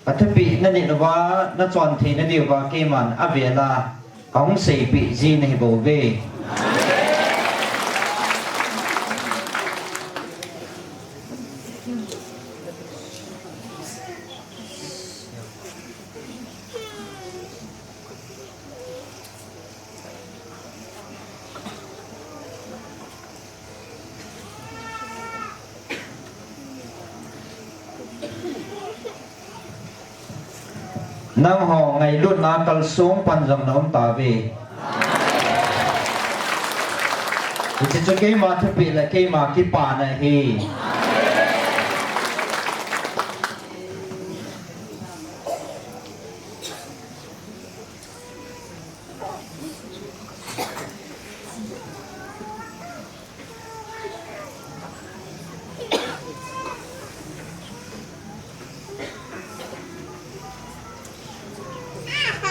ka thupeh nanit uva, nachon theina diuva keiman avel a kahung seipeh ji nahi bouve. Nangho ngailutna kalsong pan jong na um tauve. Hiche chu keima thupeh le keima kipana ahi.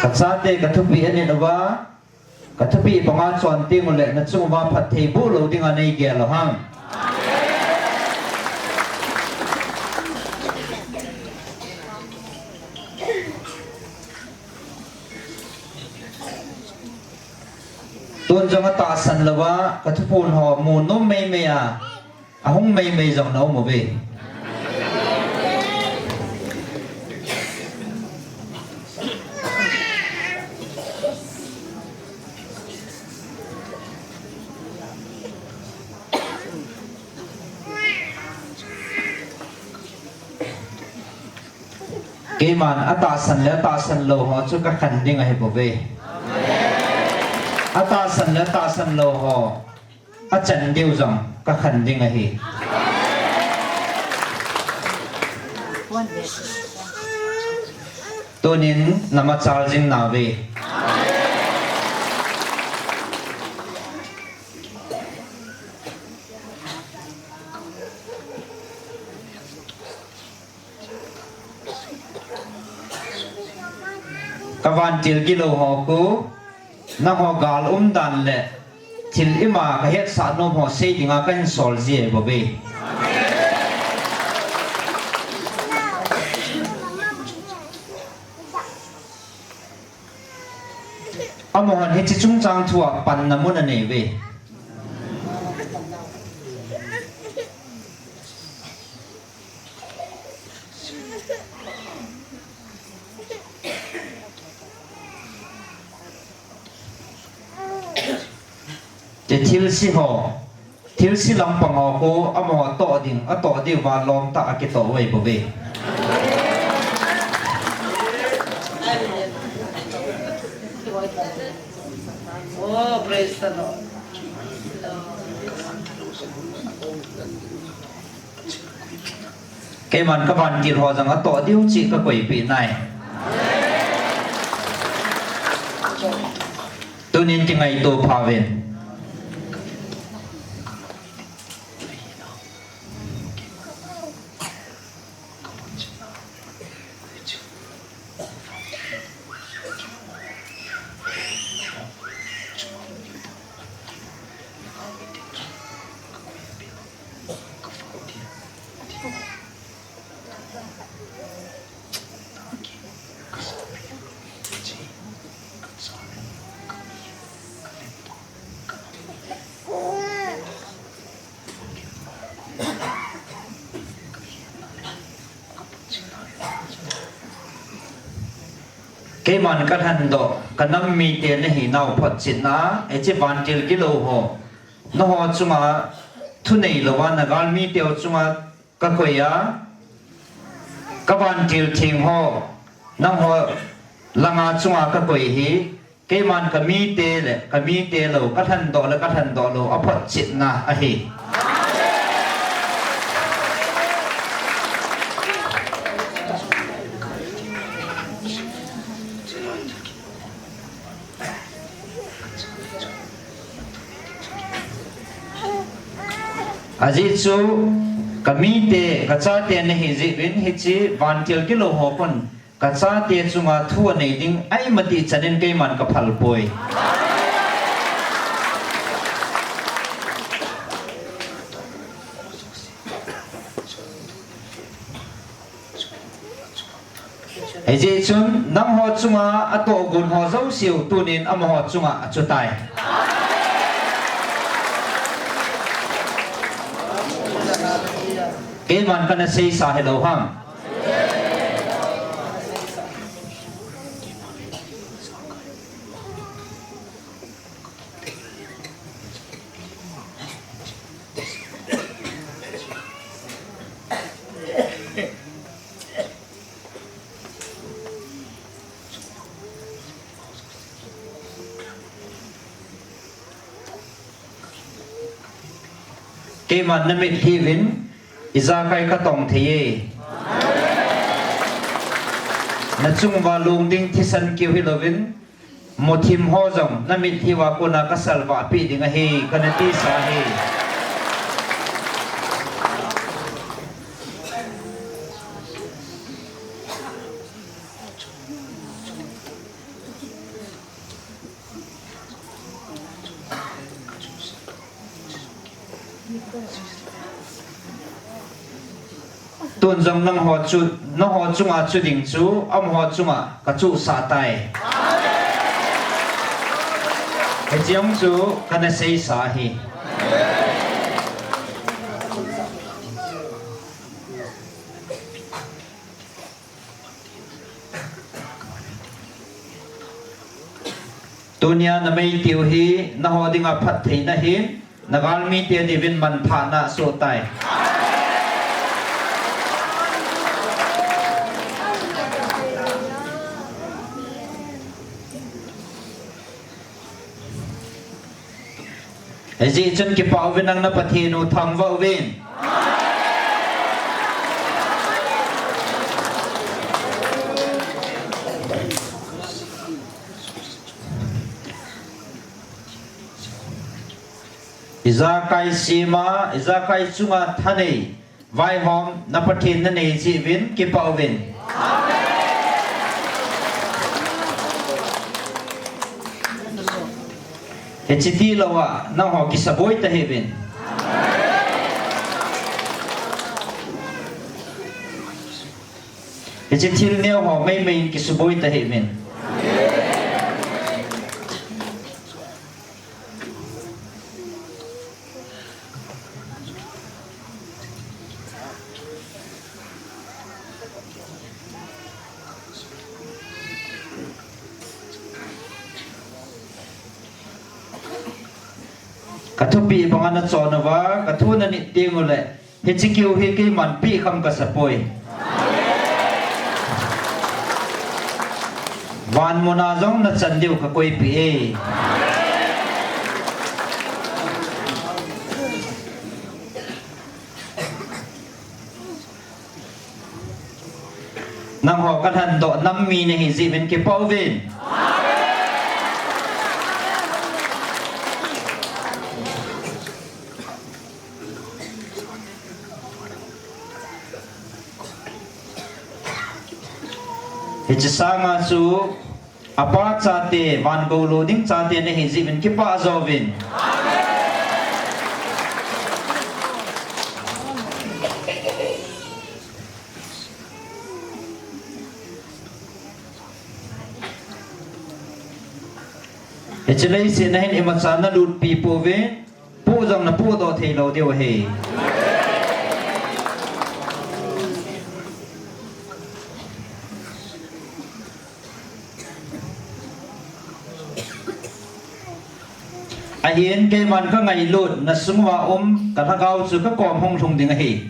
Ka chate ka thupeh anin uva, ka thupeh banga chon teng uleh nachung uva phatthei boh lou dinga nei gel u ham. Tun jong atahsan louva ka thuphon ho mu nom meimei a, ahung meimei jong na um uve. Keiman atahsan le atahsan lou ho chu ka khen ding ahi bouve. Atahsan le atahsan lou ho achan diu jong ka khen ding ahi. Tunin na machal jing nauve. Ka vantil gilou ho khu, nangho gal umdan le thil ima ka hetsah nom ho sei dinga kahin sol ji ahi bouve. Amahon hiche chungchang thua panna mun anei uve. Te thilse ho, thilse lampang ho khu amaho toh ding, atoh diuva lom tah a kitoh uve bouve. Oh, praise the Lord. Keiman ka vantil ho jong atoh diu cheh ka koipeh nai. Tunin kingaito phauvin. Keiman ka lhendoh, ka nam mite nahinau photchetna, hiche vantil gilou ho, nangho chunga thunei louva, na galmi teu chunga ka koi a, ka vantil theng ho, nangho langa chunga ka koi hi, keiman ka mite le ka mite lou, ka lhendoh le ka lhendoh lou, aphotchetna ahi. Ajeh chu ka mite, ka chate nahi jeh uvin hiche vantil gilou ho khun ka chate chunga thu anei ding ahi mati chanin keiman ka phal poi. Hijeh chun nangho chunga atohgon ho jouseu tunin amaho chunga achutai. Keiman kana seisa hilou ham. Keiman namitlhi uvin, ijakai katong thei e. Nachung uva long ding thisan keu hilouvin, muthim ho jong namitlhi uva kona kasalvah peh ding ahi, kana tisa ahi. Tun jong nangho chu, nangho chunga chu ding chu, amaho chunga kachuhsah tai. Hiche jong chu kana seisa ahi. Tunia na mei tiu hi, naho dinga phattheina ahin, na galmi te diuvin manthahna asoh tai. Hijeh chun kipah uvin, nang na Pathen u thangvah uvin. Ijakai sema, ijakai chunga thanei, vaihom na Pathen nanei jeh uvin, kipah uvin. Hiche tilou a, nangho kisaboi tahih uvin. Hiche thil neo ho meimei in kisuboi tahih uvin. Ka thupeh banga na chon uva, ka thu na nit teng uleh, hiche keu hi keiman peh kham kasa poi. Van muna jong na chan diu ka koipeh e. Nangho ka lhandoh nam mi nahi jeh uvin kipah uvin. Hiche sanga chu apa chate, van gou lou ding chate nahi jeh uvin kipah jouvin. Hiche leiset a hin imacha na lutpi pouve, poh jong na pohdoh thei lou diu ahi. Ahin keiman ka ngailut, na sunguva um ka lhagao chu ka kom hung lhung ding ahi.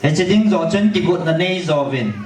Hiche ding joh chun kigotna nei jouvin.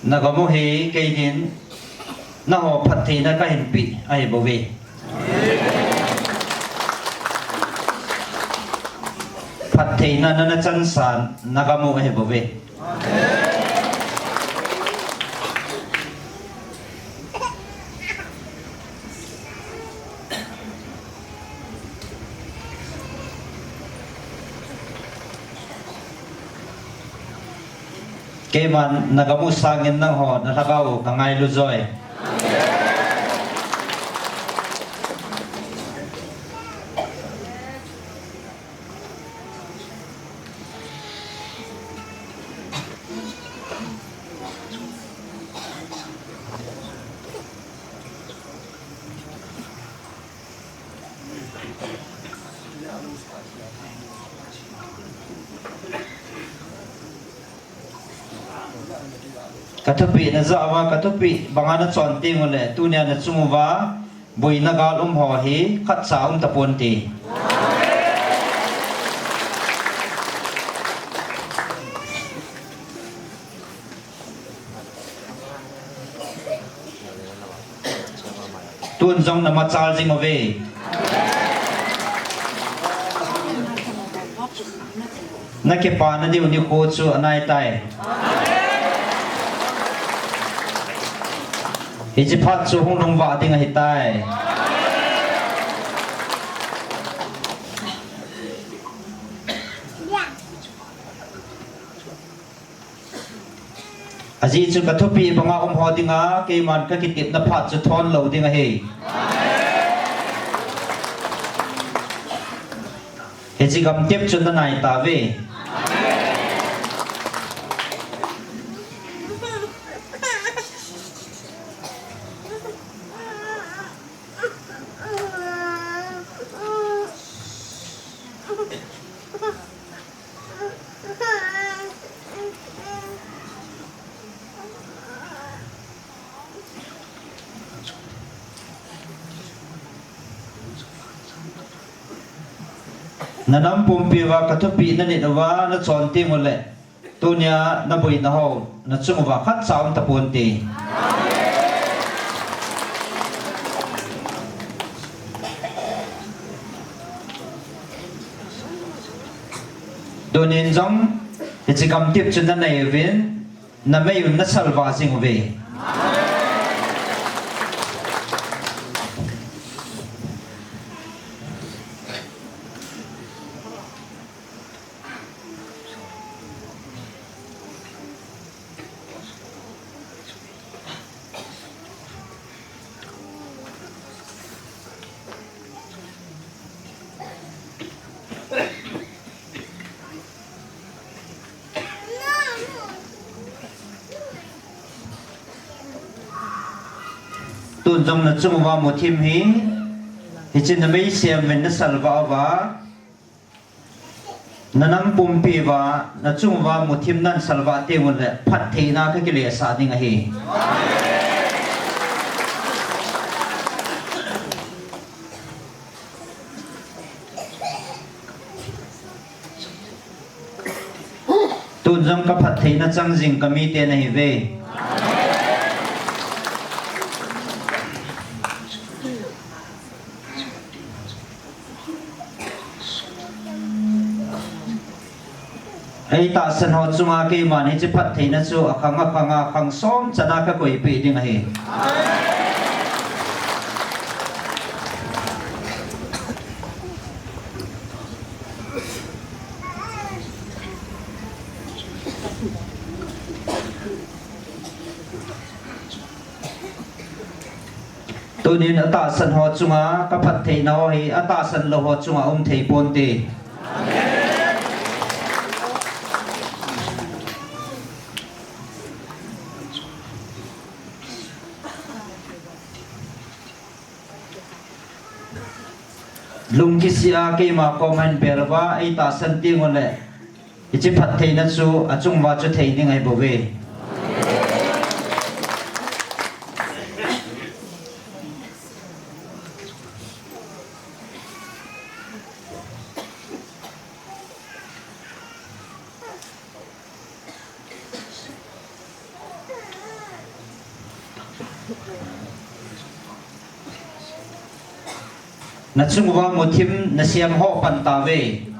Na gam u hi kei hin nangho phattheina kahin peh ahi bouve. Phattheina nana chansa na gam u ahi bouve. Keiman na gam u sangin nangho na lhagao u ka ngailu joi. Ka thupeh na ja uva, ka thupeh banga na chon teng uleh, tunia na chung uva boina gal um ho hi khatcha um taponte. Tun jong na machal jing uve. Na kipana diu nikho chu anai tai. Hiche phat chu hung lhung vah ding ahitai. Ajeh chu ka thupeh banga um ho dinga, keiman ka kitepna phat chu thon lou ding ahi. Hiche gamtep chu na nai tauve. Na nam pumpi uva ka thupeh na nit uva na chon teng uleh, tunia na boina ho na chung uva khatcha um taponte. Tunin jong hiche gamtep chu na nei uvin, na mei un na salvah jing uve. Tun jong na chung uva muthim hi, hiche na mei sem uvin na salvah uva, na nam pumpi uva, na chung uva muthim nan salvah teng uleh, phattheina ka kilesah ding ahi. Tun jong ka phattheina chang jing ka mite na hiuve. Ei tahsan ho chunga keiman hiche phattheina chu akhang akhanga khang som chana ka koipeh ding ahi. Tunin atahsan ho chunga ka phattheina ho hi atahsan lou ho chunga um thei ponte. Lungkisih a keima koma hin bel uva ei tahsan teng uleh, hiche phattheina chu achung uva chu thei ding ahi bouve. Na chung uva muthim na sem ho pan tauve.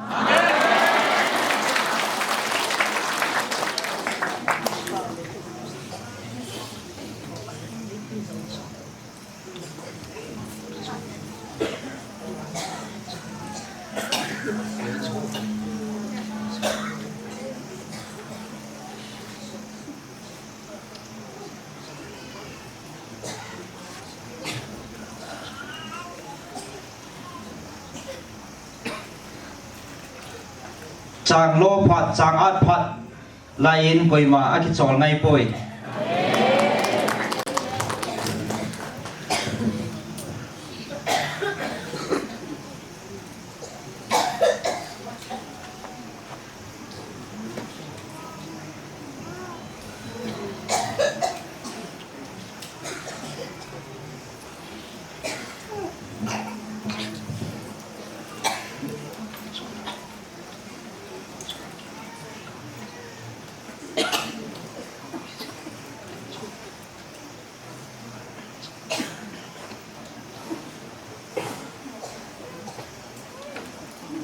Chang lo phat, chang at phat, lai in koima akichol ngai poi.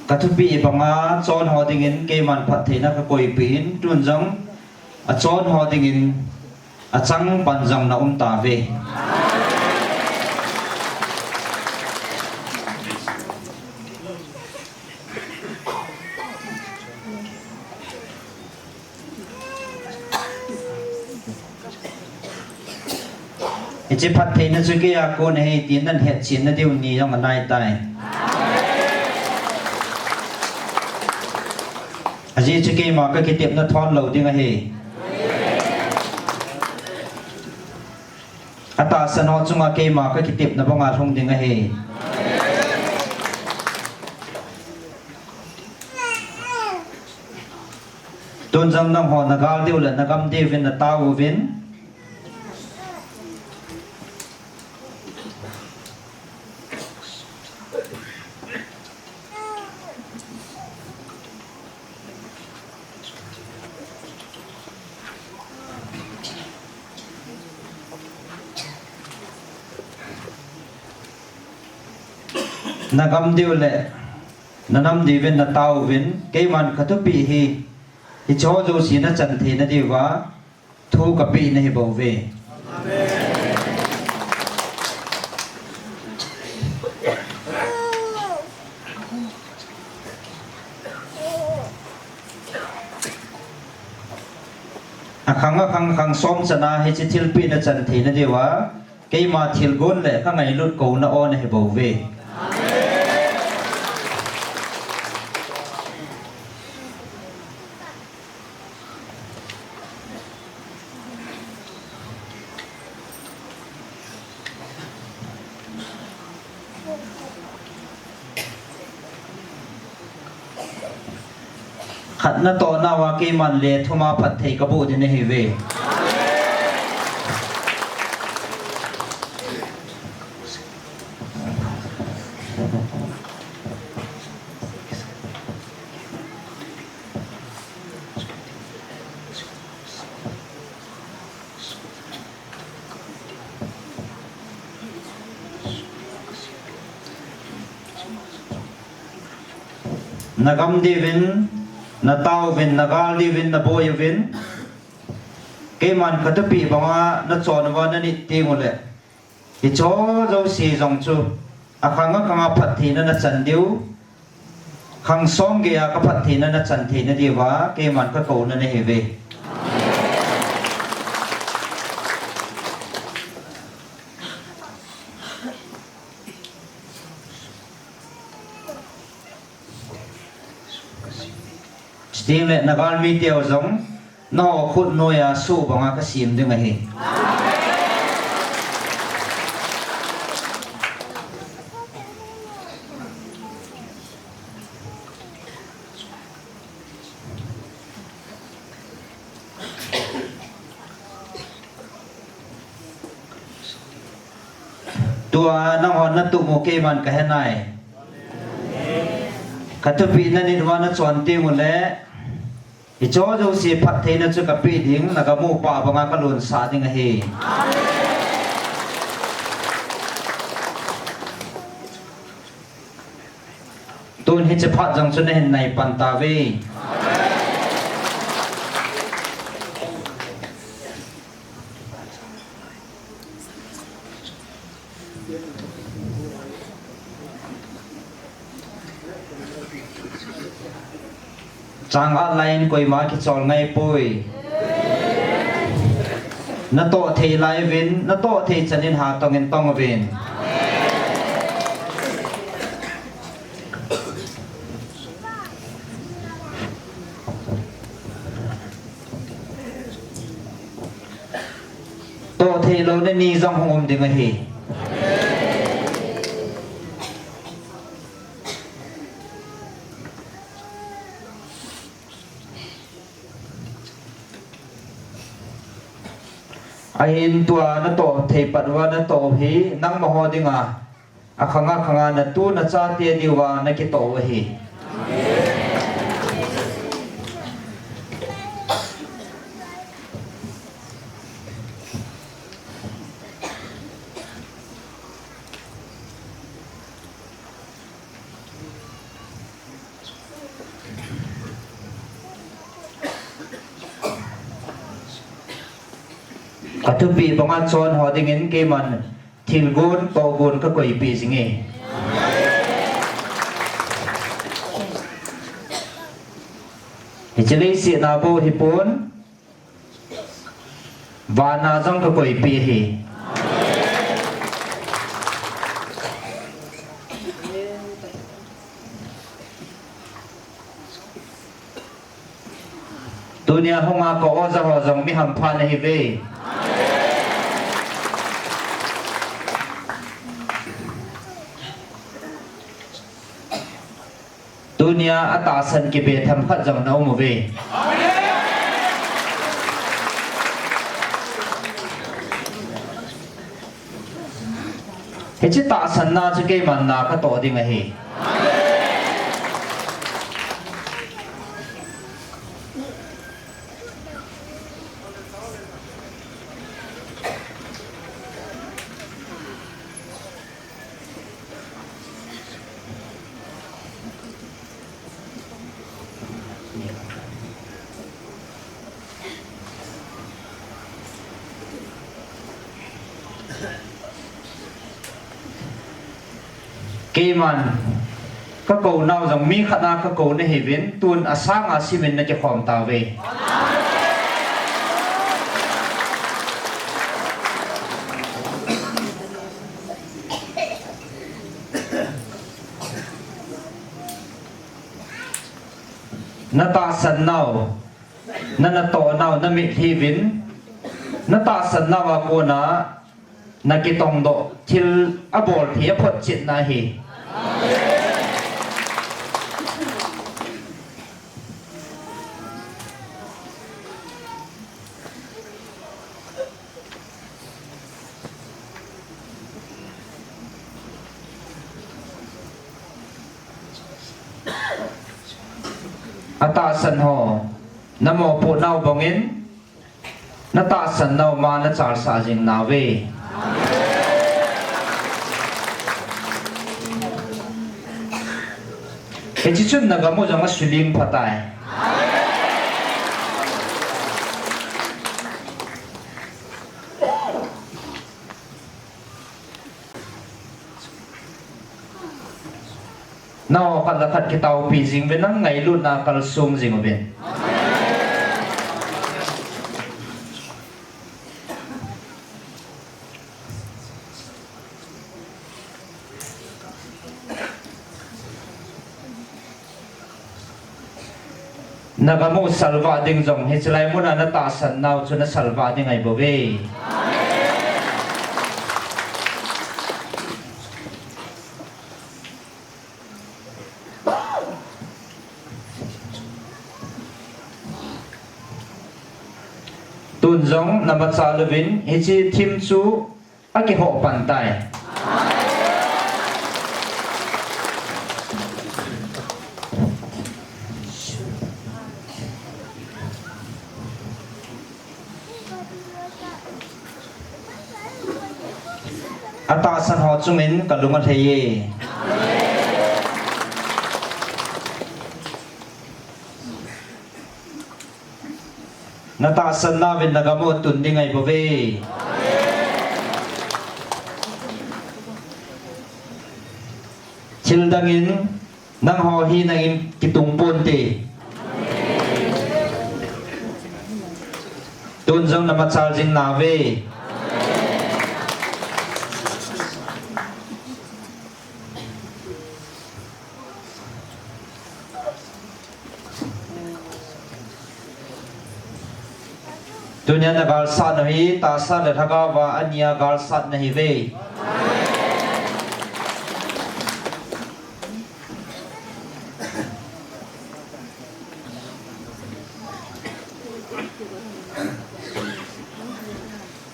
Ka thupi banga chon ho dingin keiman phattheina ka koipeh in, tun jong achon ho dingin achang pan jong na um tauve. Hiche phattheina chu keia kon ahi tin nahet chetna diu ni jong anai tai. Ajeh chu keima ka kitepna thon lou ding ahi. Atahsan ho chunga keima ka kitepna banga lhung ding ahi. Tun jong nangho na gal diu le na gam diuvin na tao uvin. Na gam diu le na nam diuvin na tao uvin, keiman ka thupi hi, hicheho jouse na chan theina diuva thu ka peh na hi bouve. Akhang akhang khang som chana hiche thilpeh na chan theina diuva, keima thilgon le ka ngailut kouna o na hi bouve. Khat natoh nauva keiman le thuma phatthei ka boh ding nahiuve. Na gam diuvin na tao uvin, na gal diuvin na boi uvin. Keiman ka thupi banga na chon uva na nit teng uleh, hicheho jouse jong chu akhang akhanga phattheina na chan diu, khang som geiya ka phattheina na chan theina diuva keiman ka kouna nahiuve. Chuteng le na galmi teu jong nangho khut noiya soh banga ka sem ding ahi. Tua nangho na tup u keiman ka he nai. Ka thupi na nit uva na chon teng uleh, hicheho jouse phattheina chu ka peh ding, na gam u pa banga ka lonsah ding ahi. Tun hiche phat jong chu na hin nai pan tauve. Chang-at laiyin koima kichol ngai poi. Natoh thei lai uvin, natoh thei chan in hatong in tong uvin. Toh thei louna ni jong hung um ding ahi. Ahin tua natoh thei pat uva natoh u hi nangma ho dinga akhang akhanga natu nachate diuva nakitoh u ahi. Ka thupi banga chon ho dingin keiman thilgon, tohgon ka koipi jinge. Hiche leiset a bou hipon, vana jong ka koipi ahi. Tunia hunga ka oja ho jong mi hampha nahiuve. Tunia atahsan kibe themkhat jong na um uve. Hiche tahsanna chu keiman na ka toh ding ahi. Keiman ka kou nau jong mi khat a ka kou nahiuvin, tun asanga simin na kikhom tauve. Na tahsan nau, na natoh nau, na mitlhi uvin, na tahsan nau a kona na kitongdoh thil abol thei a photchetna ahi. Atahsan ho, na mopoh nau bangin, na tahsan nau ma na chalsah jing nauve. Hiche chun na gam u jong asulim phatai. Nao khat le khat kitaopi jing uvin, nang ngailutna kalsong jing uvin. Na gam u salvah ding jong hiche lai muna na tahsan nau chu na salvah ding ahi bouve. Tun jong na machal uvin hiche thim chu akihoh pan tai. Atahsan ho chungin kalung alhai e. Na tahsan nauvin na gam u tun ding ahi bouve. Thil dangin nangho hinna in kitung ponte. Tun jong na machal jing nauve. Tunia na galsatna hi tahsa le lhagao va ania galsatna ahiuve.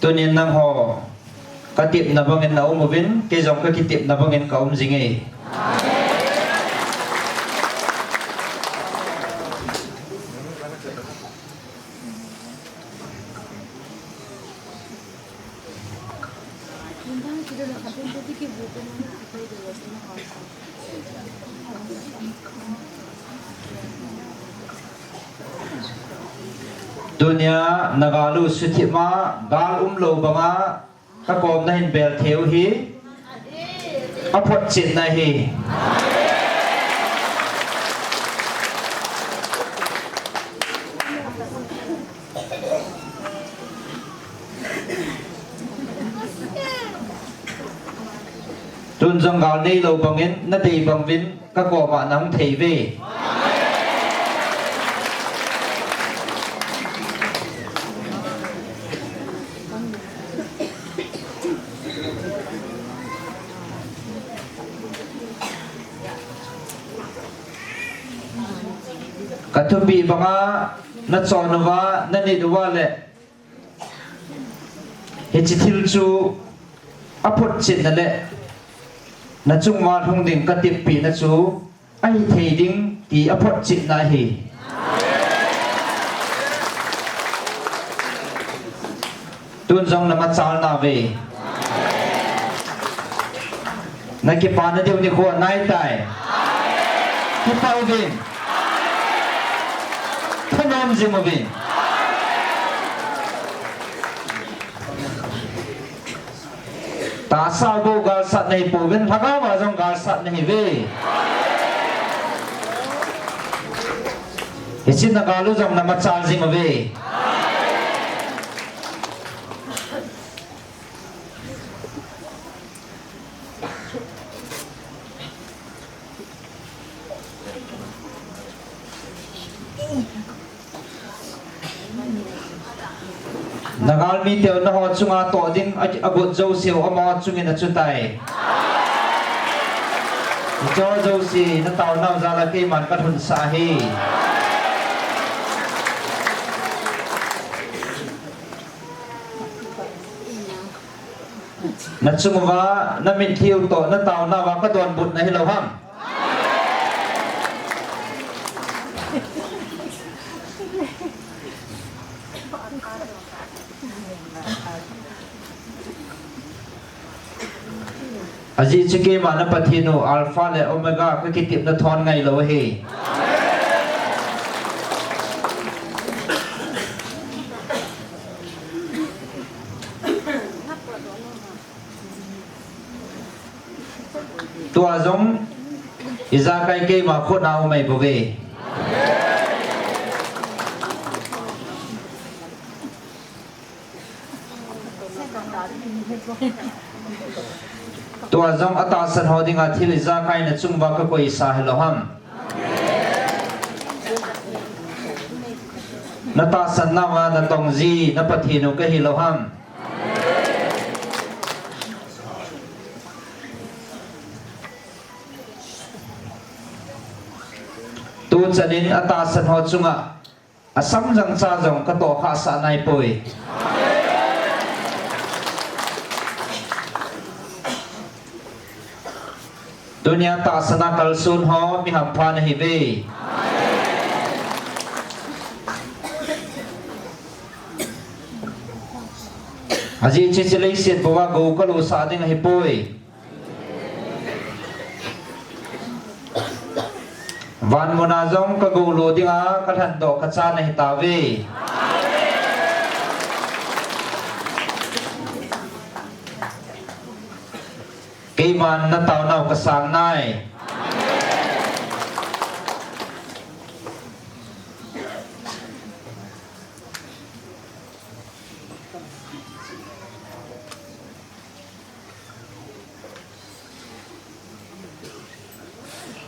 Tunin nangho katepna bangin na um uvin, kei jong kakitepna bangin ka um jinge. Tunia na gal u suthip ma, gal umlou banga ka komna hin bel thei u hi, aphotchetna ahi. Tun jong gal neilou bangin, nadei bang uvin, ka koma nahung thei uve. Ka thupi banga nachon uva, nanit uva le, hiche thil chu aphotchetna le, nachung uva lhung ding ka tippina chu ahithei ding ti aphotchetna ahi. Tun jong namachal nauve. Nakipana diu nikho anaitai. Kipah uvin. Thanom jing uvin. Tahsa bou galsatna ahi pouvin, lhagao a jong galsatna ahiuve. Hichea na gal u jong namachal jing uve. Na galmi teu naho chunga toh ding a, agot jouseu amaho chungin achutai. Hiche jouse nataonau jal a keiman kalhunsah ahi. Nachung uva, namitlhi u toh, nataonauva kadonbutna hilou ham? Ajeh chu keima na Pathen u Alpha le Omega kakitepna thon ngailou ahi. Tua jong ijakai keima khut a um ahi bouve. Tua jong atahsan ho dinga thil ijakai nachung uva kakoisa hilou ham? Natahsan nauva natong ji na Pathen u kahilou ham? Tuchan in atahsan ho chunga asam jangcha jong katohkhah sah naipoi. Tunia tahsan a kalson ho mi hampha nahiuve. Ajeh chu hiche leiset bou a gou kalosah ding ahipoi. Van muna jong kagou lo dinga kalhandoh kachan ahitauve. Keiman nataonau kasang nai.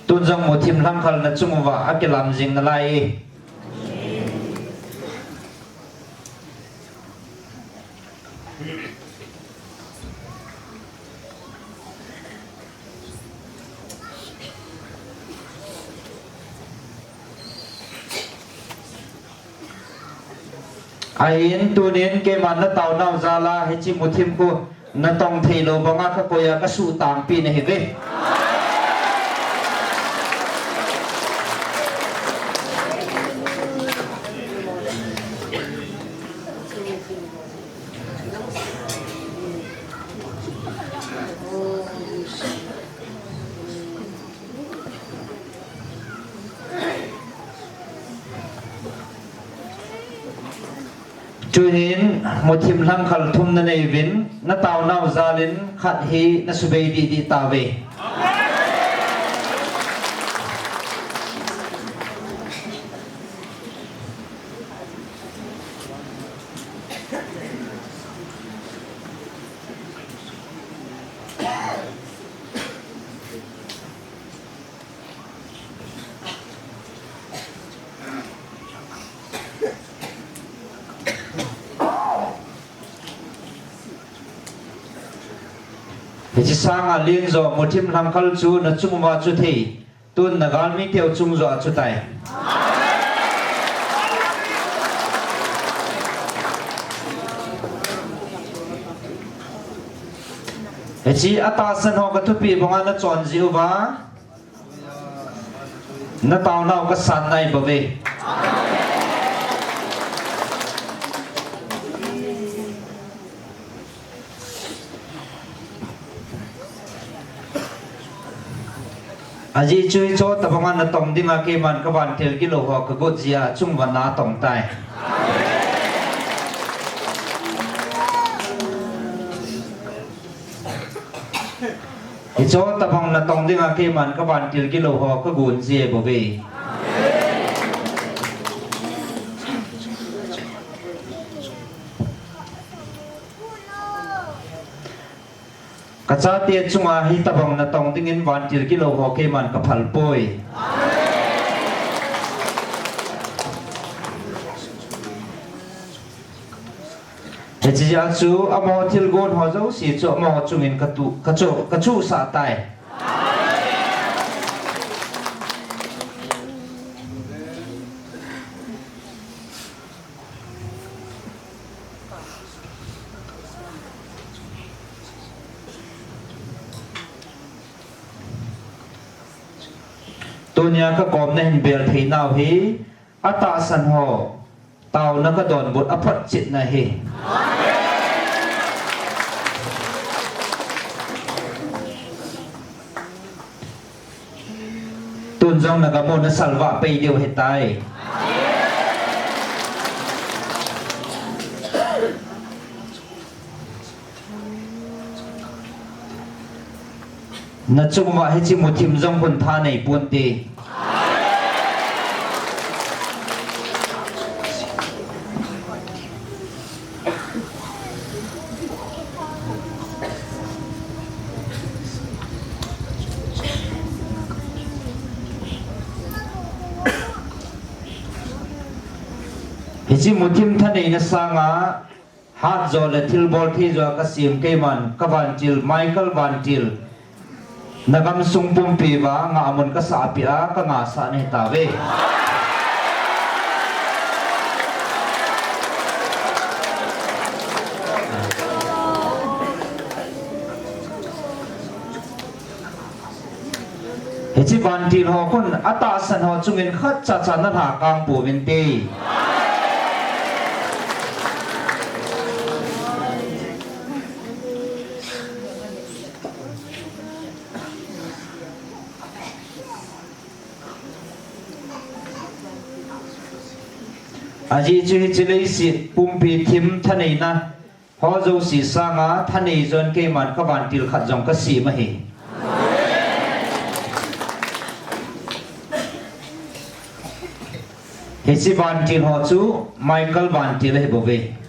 Tun jong muthim lhangkhal nachung uva akilam jing nalai e. Ahin tunin keiman nataonau jal a hiche muthim khu natong theilou banga kakoi a kasuhtangpi nahiuve. Tuhin muthim lhangkhal thum nanei uvin, nataonau jalin khat hi nasubei didi tauve. Hiche sanga lengjo muthim lhangkhal chu nachung uva chu thei. Tun nagalmi teu chung joh a chutai. Hiche atahsan ho kathupi banga nachon jiuva, nataonau kasan nai bouve. Ajeh chu hiche tobanga natong dinga keiman kavantil gilou ho kagot jeh a chungvana atong tai. Hiche tobang natong dinga keiman kavantil gilou ho kagon jeh bouve. Kachate chunga hitobang natong dingin vantil gilou ho keiman kaphal poi. Hiche jeh a chu amaho thilgon ho jouse chu amaho chungin katu, kachu, kachuhsah tai. Tunia kakomna hin bel theinau hi atahsan ho taona kadonbut aphotchetna ahi. Tun jong nagam u nasalvah pei diu ahitai. Nachung uva hiche muthim jong hun thanei ponte. Hiche muthim thaneina sanga hatjo le thilbol theijo a kasem keiman kavantil, Michael vantil, nagamsung pumpi uva ngahmun kasah peh a kangahsah nahi tauve. Hiche vantil ho khun atahsan ho chungin khatcha cha nalhakang pouvinte. Ajeh chu hiche leiset pumpi thim thaneina ho jouse sanga thanei jon keiman kavantil khat jong kasem ahi. Hiche vantil ho chu Michael vantil ahibouve.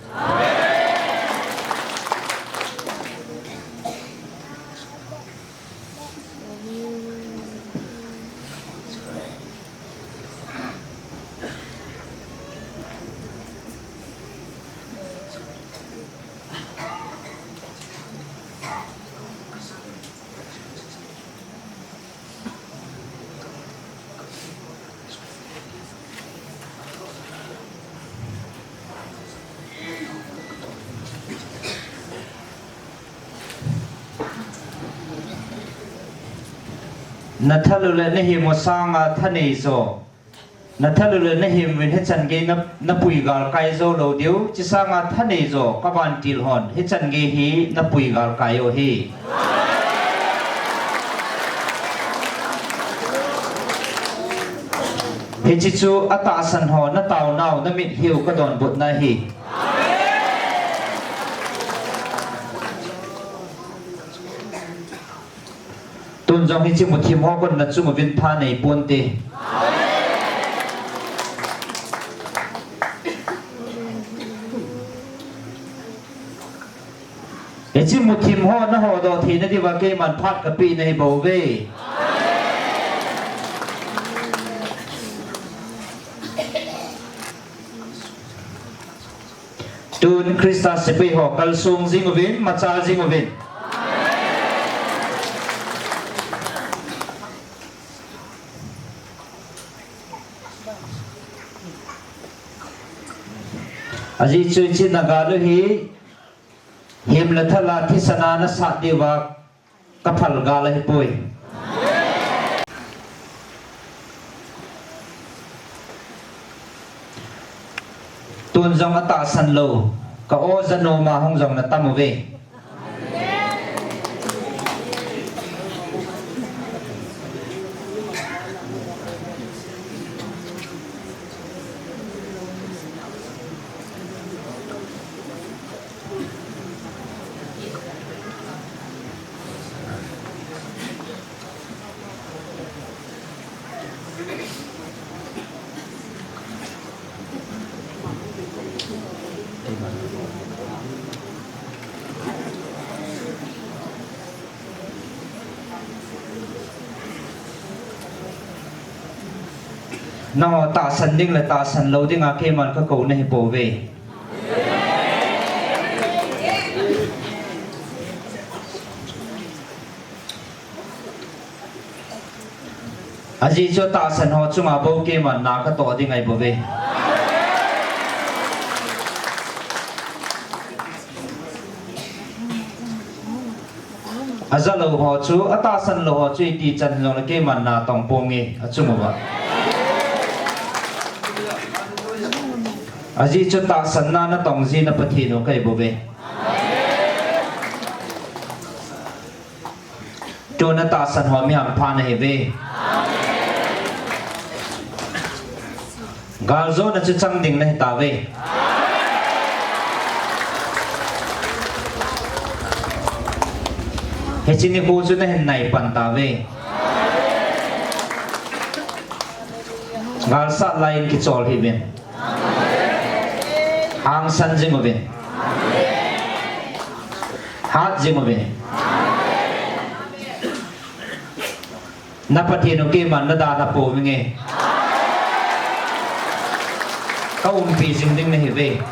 Nathalu le nahimu sanga thanei jo. Nathalu le nahimu in hichan gei na, napui galkai jou lou diu. Hiche sanga thanei jo kavantil hon hichan gei hi napui galkai u ahi. Hiche chu atahsan ho nataonau namitlhiu kadonbutna ahi. Jong hiche muthim ho kon nachung uvin tha nei ponte. Hiche muthim ho nahodoh theina diuva keiman phat kapeh nahi bouve. Tun Christa sepai ho kalsong jing uvin, machal jing uvin. Ajeh chu hiche nagal u hi himle thal a thisan a nasat diuva kaphal gal ahipoi. Tun jong atahsan lou ka-o janom a hung jong natam uve. Nangho tahsan ding le tahsan lou dinga keiman kakou nahi pouve. Ajeh chu tahsan ho chunga bou keiman na katoh ding ahibouve. Ajalou ho chu, atahsan lou ho chu iti chan jongle keiman na tong ponge achung uva. Ajeh chu tahsan na natong ji na Pathen u kahibouve. Tun atahsan ho mi hampha nahiuve. Galjona chu chang ding nahitauve. Hiche nikho chu nahin nai pan tauve. Galsat lai in kichol hih uvin. Hangsan jing uvin. Hat jing uvin. Na Pathen u keiman na dalha pouvinge. Ka umpi jing ding nahiuve.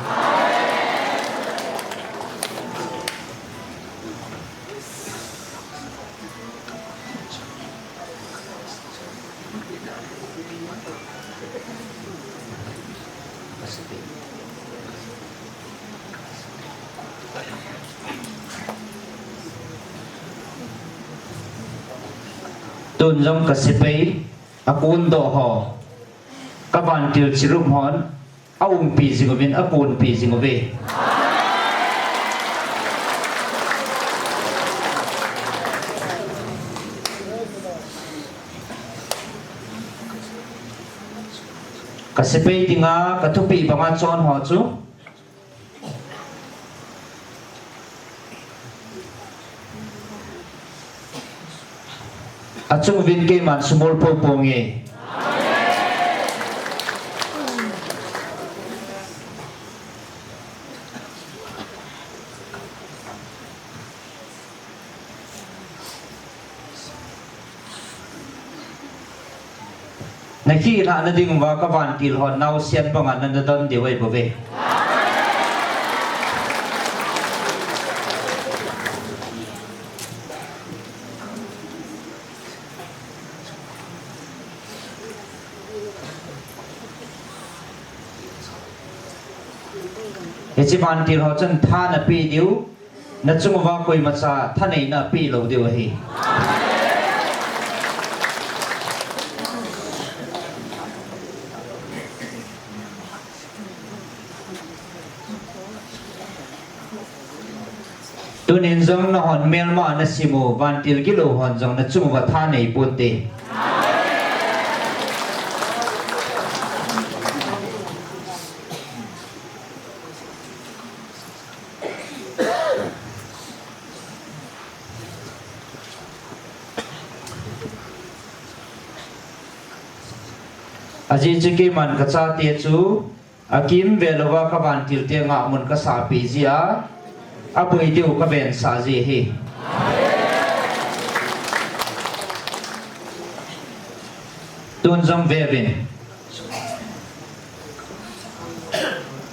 Tun jong ka sepai, akondoh ho, ka vantil chirup hon, aumpi jing uvin, akonpi jing uve. Ka sepai dinga, ka thupeh banga chon ho chu. Achung uvin keiman sumol popo nge. Na kilhahna ding uva ka vantil hon naosen banga na, na don diu ahi bouve. Hiche vantil ho chun tha na pe diu, na chung uva koimacha thaneina pe lou diu ahi. Tunin jong na hon melma na simu, vantil gilou hon jong na chung uva tha nei ponte. Ajeh chu keiman kachate chu akimvel uva kavantil te ngahmun kasahpeh jeh a, aboi diu kavensah jeh ahi. Tun jong veuvin.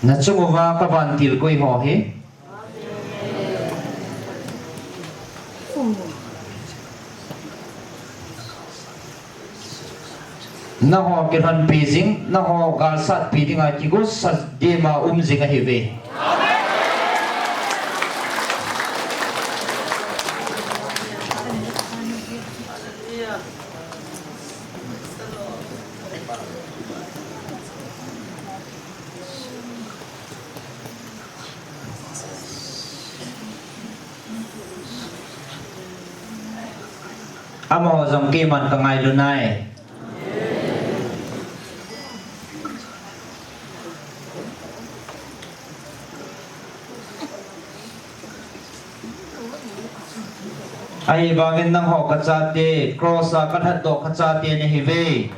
Nachung uva kavantil koi ho hi. Nangho kilhonpi jing, nangho galsatpi dinga kigosa dema um jing ahiuve. Amaho jong keiman kangailu nai. Ahivangin nangho kachate, cross a kalhatdoh kachate nahiuve.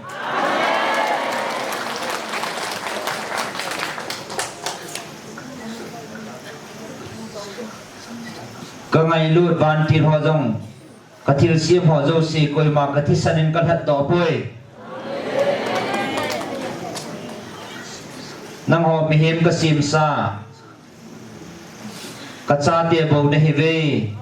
Kangailut vantil ho jong, kathilsem ho jouse, koima kathisan in kalhatdoh poi. Nangho mihem kasemsa, kachate bou nahiuve.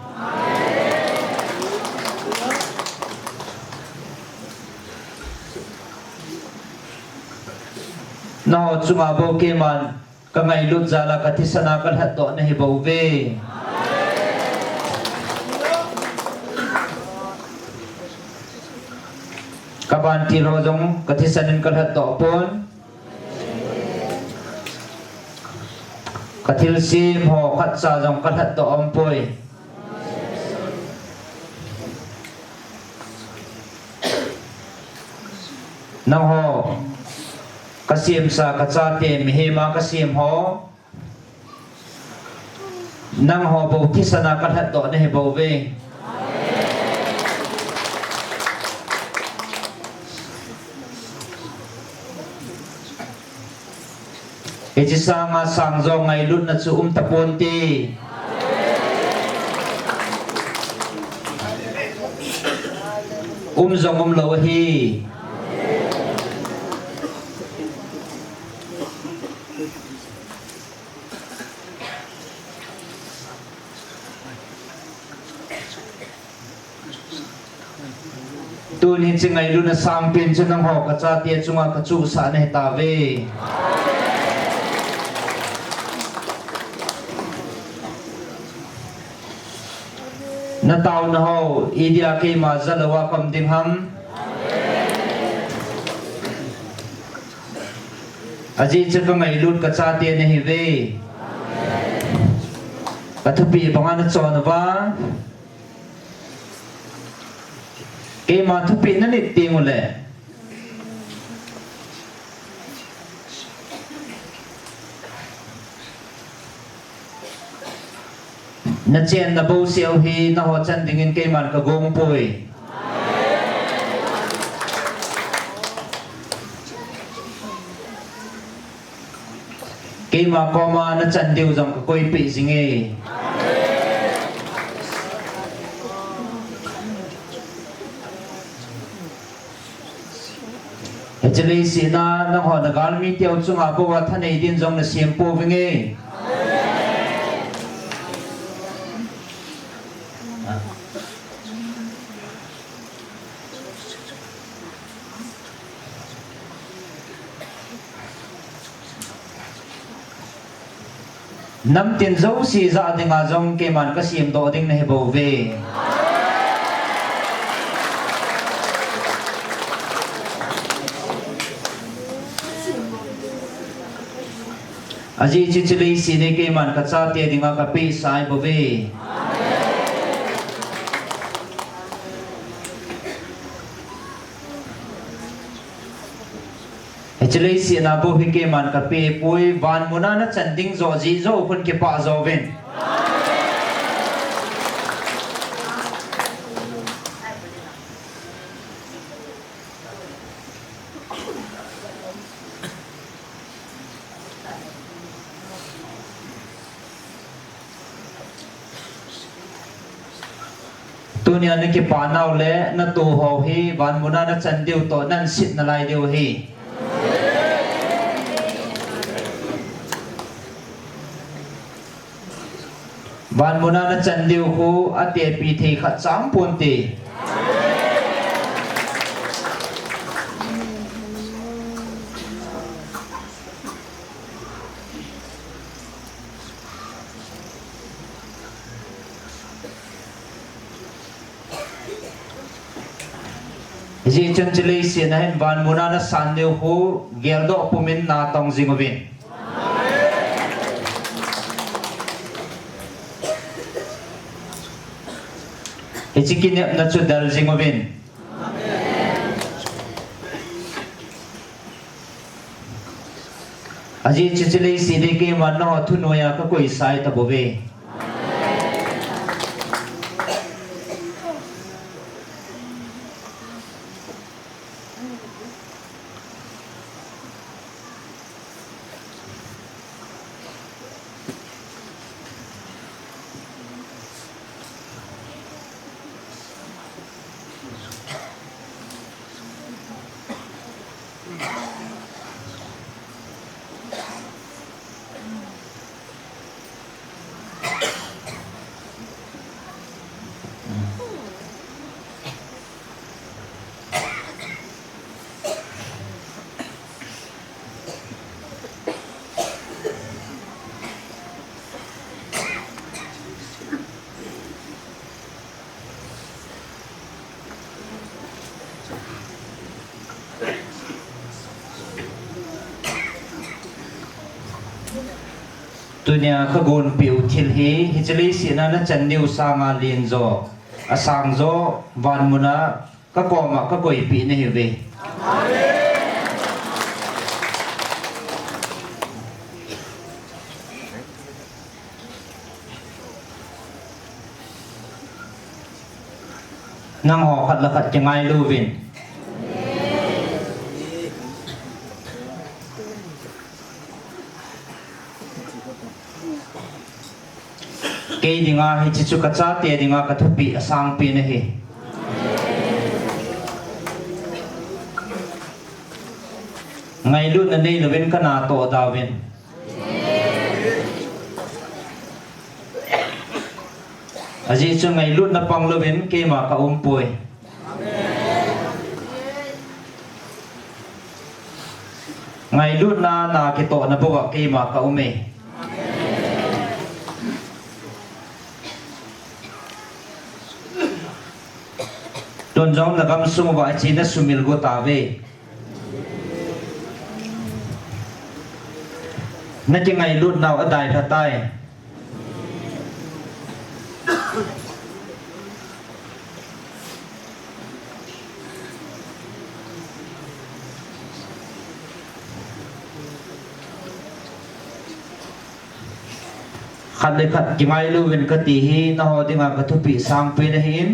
Nangho chunga bou keiman kangailut jal a kathisan a kalhatdoh nahibouve. Kavantil ho jong kathisan in kalhatdoh pon. Kathilsem ho khatcha jong kalhatdoh aumpoi. Nangho kasemsa kachate, mihem a kasem ho, nangho bou thisan a kalhatdoh nahibouve. Hiche sanga sangjo ngailutna chu umtaponte. Um jong umlou ahi. Tuni hiche ngailutna sangpen chu nangho kachate chunga kachuhsah nahitauve. Nataona ho idia keima jalouva kaum ding ham? Ajeh chu kangailut kachate nahiuve. Kathupeh banga nachon uva, keima thupeh nanit tengule, nachenna bouseh u hi nangho chan dingin keiman kagongpoi. Keima koma nachan diu jong kakoipeh jinge. Hiche leiset a nangho nagalmi teu chunga bou a thanei din jong nasem pouvinge. Namtin jouse jah dinga jong keiman kasemdoh ding nahibouve. Ajeh chu hiche leiset hi keiman kachate dinga kapehsa ahibouve. Hiche leiset a bou hi keiman kapeh poi, van muna nachan ding joh jeh joh khun kipah jouvin. Tunia na kipanau le na tou ho hi vanmuna na chan diu toh na sit nalai diu ahi. Vanmuna na chan diu khu atepi thei khat cha aum ponte. Hijeh chun hiche leiset a hin vanmuna na san diu khu geldoh pumin natong jing uvin. Hiche kinepna chu del jing uvin. Ajeh chu hiche leiset a keiman nangho thunoiya ka koisai tabouve. Tunia ka gonpeh u thil hi, hiche leiset a na chan diu sanga len jo, asang jo, vanmuna ka koma ka koipeh nahiuve. Nangho khat le khat kingailu uvin. Kei dinga hiche chu ka chate dinga ka thupeh asangpen ahi. Ngailutna neilouvin ka natoh da uvin. Ajeh chu ngailutna pang louvin keima ka um poi. Ngailutna na kitohna bou a keima ka um e. Tun jong na gamsung uva hiche na sumil got tauve. Na kingailutnau adai lha tai. Khat le khat kingailu uvin kati hi, nangho dinga ka thupeh sangpen ahin,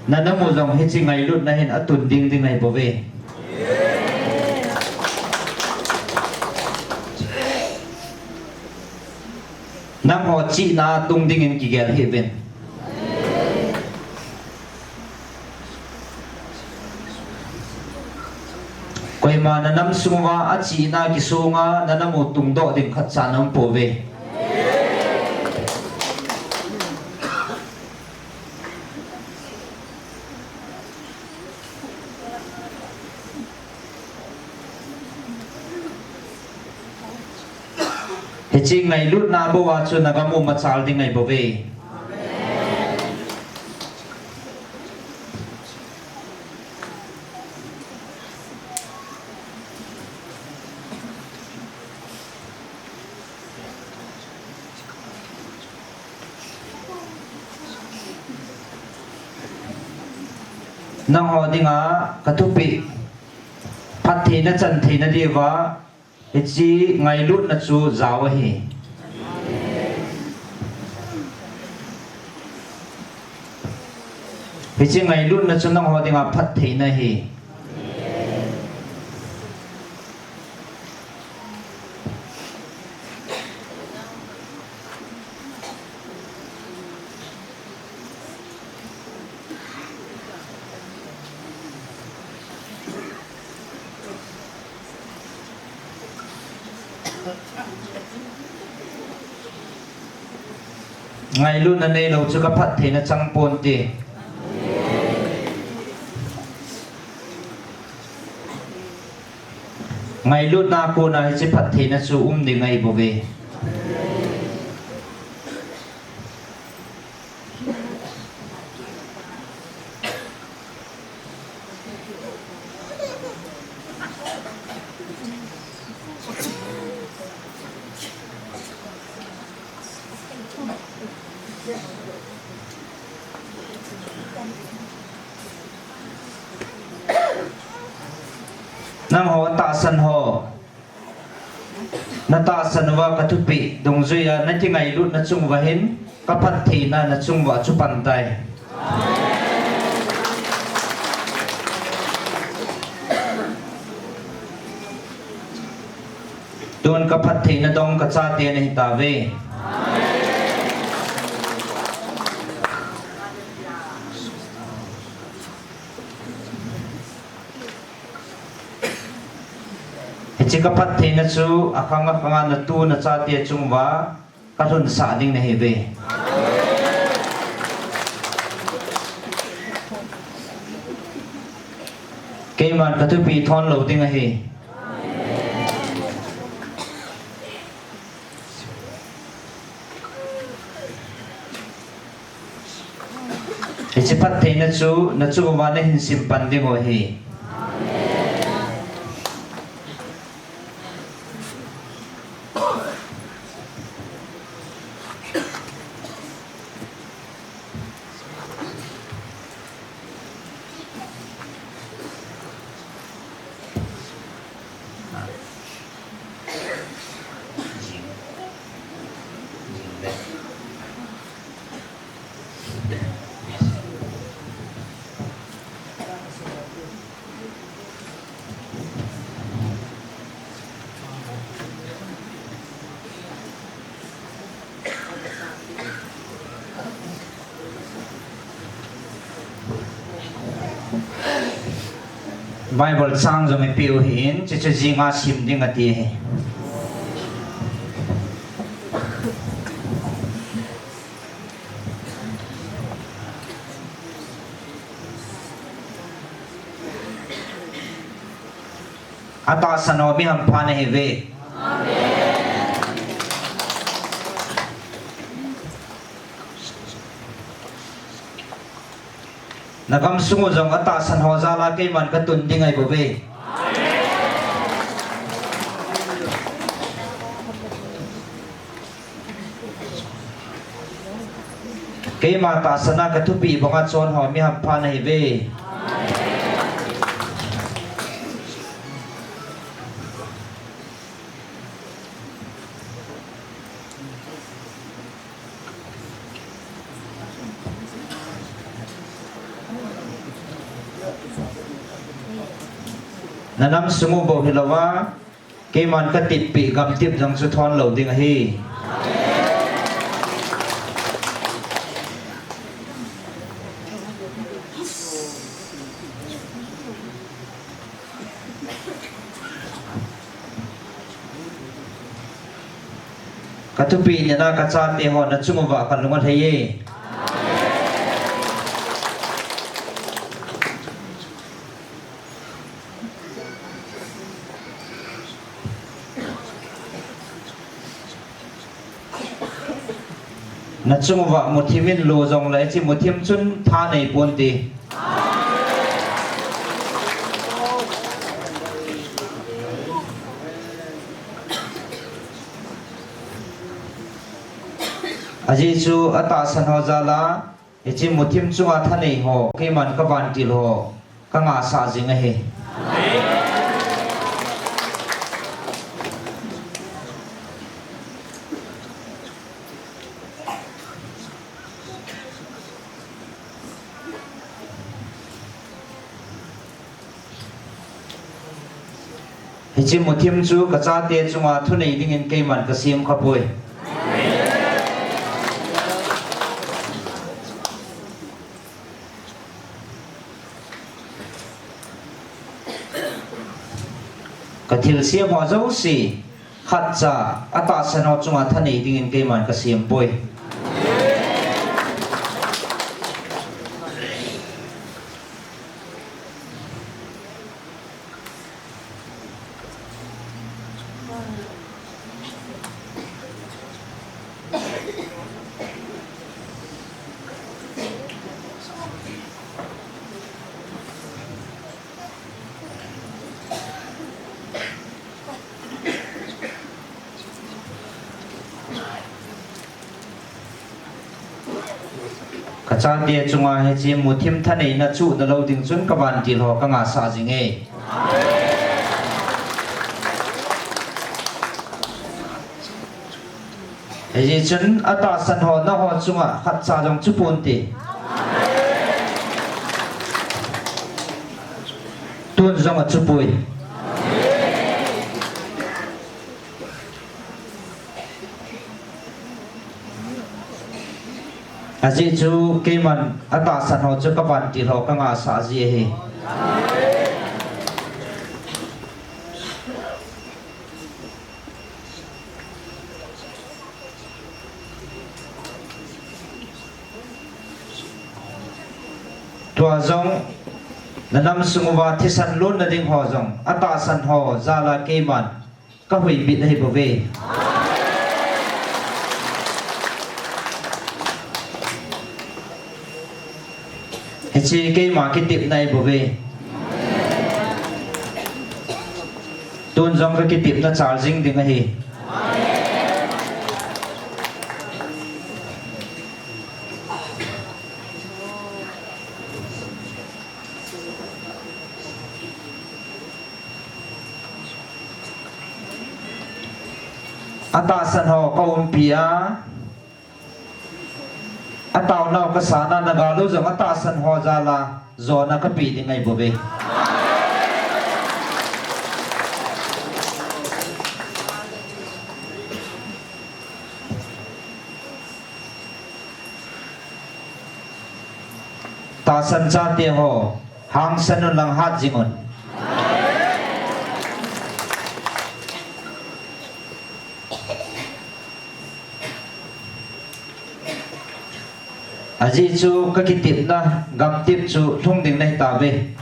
na namu jong hiche ngailutna hin atun ding ding ahi bouve. Nangho chihna tung dingin kigel hih uvin. Koima na nam sunga achihna kisonga na namu tungdoh ding khatcha na um pouve. Hiche ngailutna bou a chu na gam u machal ding ahi bouve. Nangho dinga ka thupeh phattheina chan theina diuva, hiche ngailutna chu jao ahi. Hiche ngailutna chu nangho dinga phattheina ahi. Ngailutna neilou chu ka phattheina chang ponte. Ngailutna kona hiche phattheina chu um ding ahi bouve. Nangho tahsan ho, natahsan uva ka thupeh dungjuiya nakingailutna chung uva hin ka phattheina nachung uva chu pantai. Tun ka phattheina dong ka chate nahitauve. Hiche ka phattheina chu akhang akhanga natu nachate chung uva ka lhunsah ding nahiuve. Keiman ka thupeh thon lou ding ahi. Hiche phattheina chu nachung uva nahin sim pan diu ahi. Bible chang jong ipeh u hin, chuche chu jinga sim ding ati ahi. Atahsan ho mi hampha nahiuve. Nagam sung u jong atahsan ho jal a keiman katun ding ahi bouve. Keima tahsan a kathupeh banga chon ho mi hampha nahiuve. Nanam sung u bou hilouva, keiman katitpeh gamtip jong chu thon lou ding ahi. Kathupeh nina kachate ho nachung uva kalung alhai e. Nachung uva muthim in lo jongle hiche muthim chun tha nei ponte. Ajeh chu atahsan ho jal a, hiche muthim chunga thanei ho, keiman kavantil ho, kangahsah jing ahi. Hiche muthim chu kachate chunga thunei dingin keiman kasem khapoi. Kathilsem ho jouse, Khatcha atahsan ho chunga thanei dingin keiman kasem poi. Kachate chunga hiche muthim thaneina chuh nalou ding chun kavantil ho kangahsah jinge. Hijeh chun atahsan ho nangho chunga khatcha jong chuh ponte. Tun jong achuh poi. Ajeh chu keiman atahsan ho chu kavantil ho kangahsah ji ahi. Tua jong, nanam sung uva thisan lonna ding ho jong atahsan ho jal a keiman kahuhbit ahi bouve. Hiche keima kitepna ahi bouve. Tun jong kakitepna chal jing ding ahi. Atahsan ho kaumpi a, ataonau kasana, nagal u jong atahsan ho jal a jona kapeh ding ahi bouve. Tahsan chate ho, hangsan un lang hat jing un. Ajeh chu kakitepna gamtep chu lhung ding nahitauve.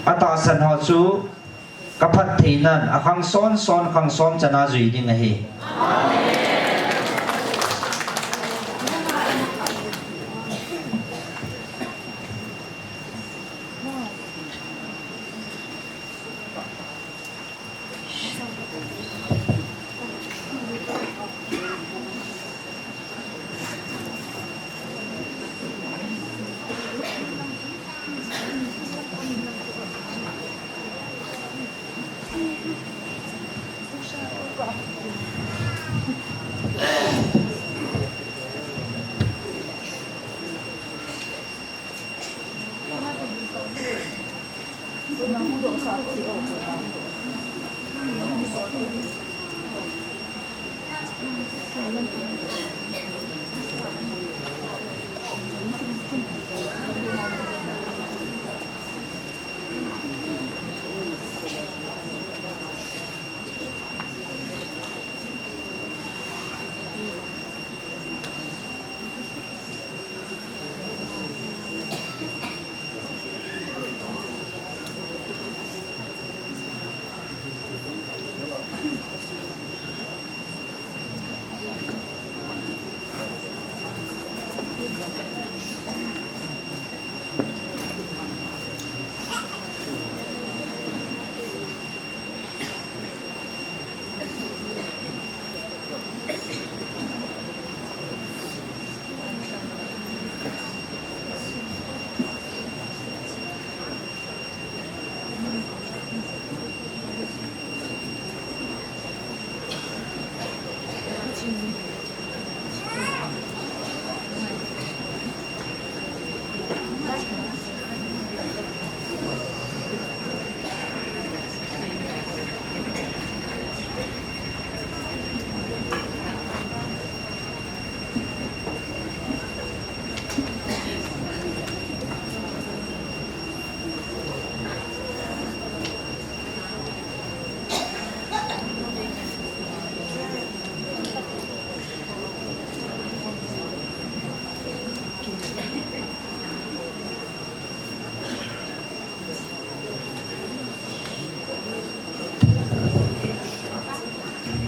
Atahsan ho chu kaphattheinan akhang son son khang som chana jui ding ahi.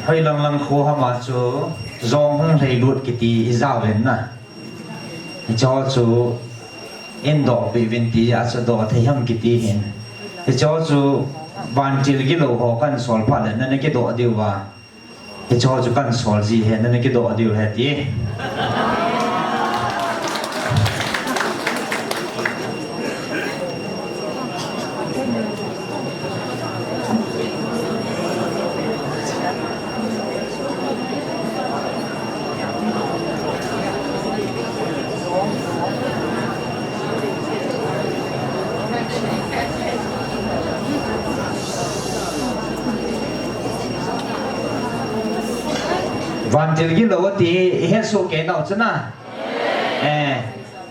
Hoi lang lang kho hama chu jong hung lhei lut kiti i jauvin na. Hicho chu in doh pi vin ti a chu doh thei ham kiti hin. Hicho chu vantil gilou ho kan sol phat le na na kidoh diu va. Hicho chu kan sol ji he na na kidoh diu he ti. Vantil gilou ti i he su ke nau chuna. Eh,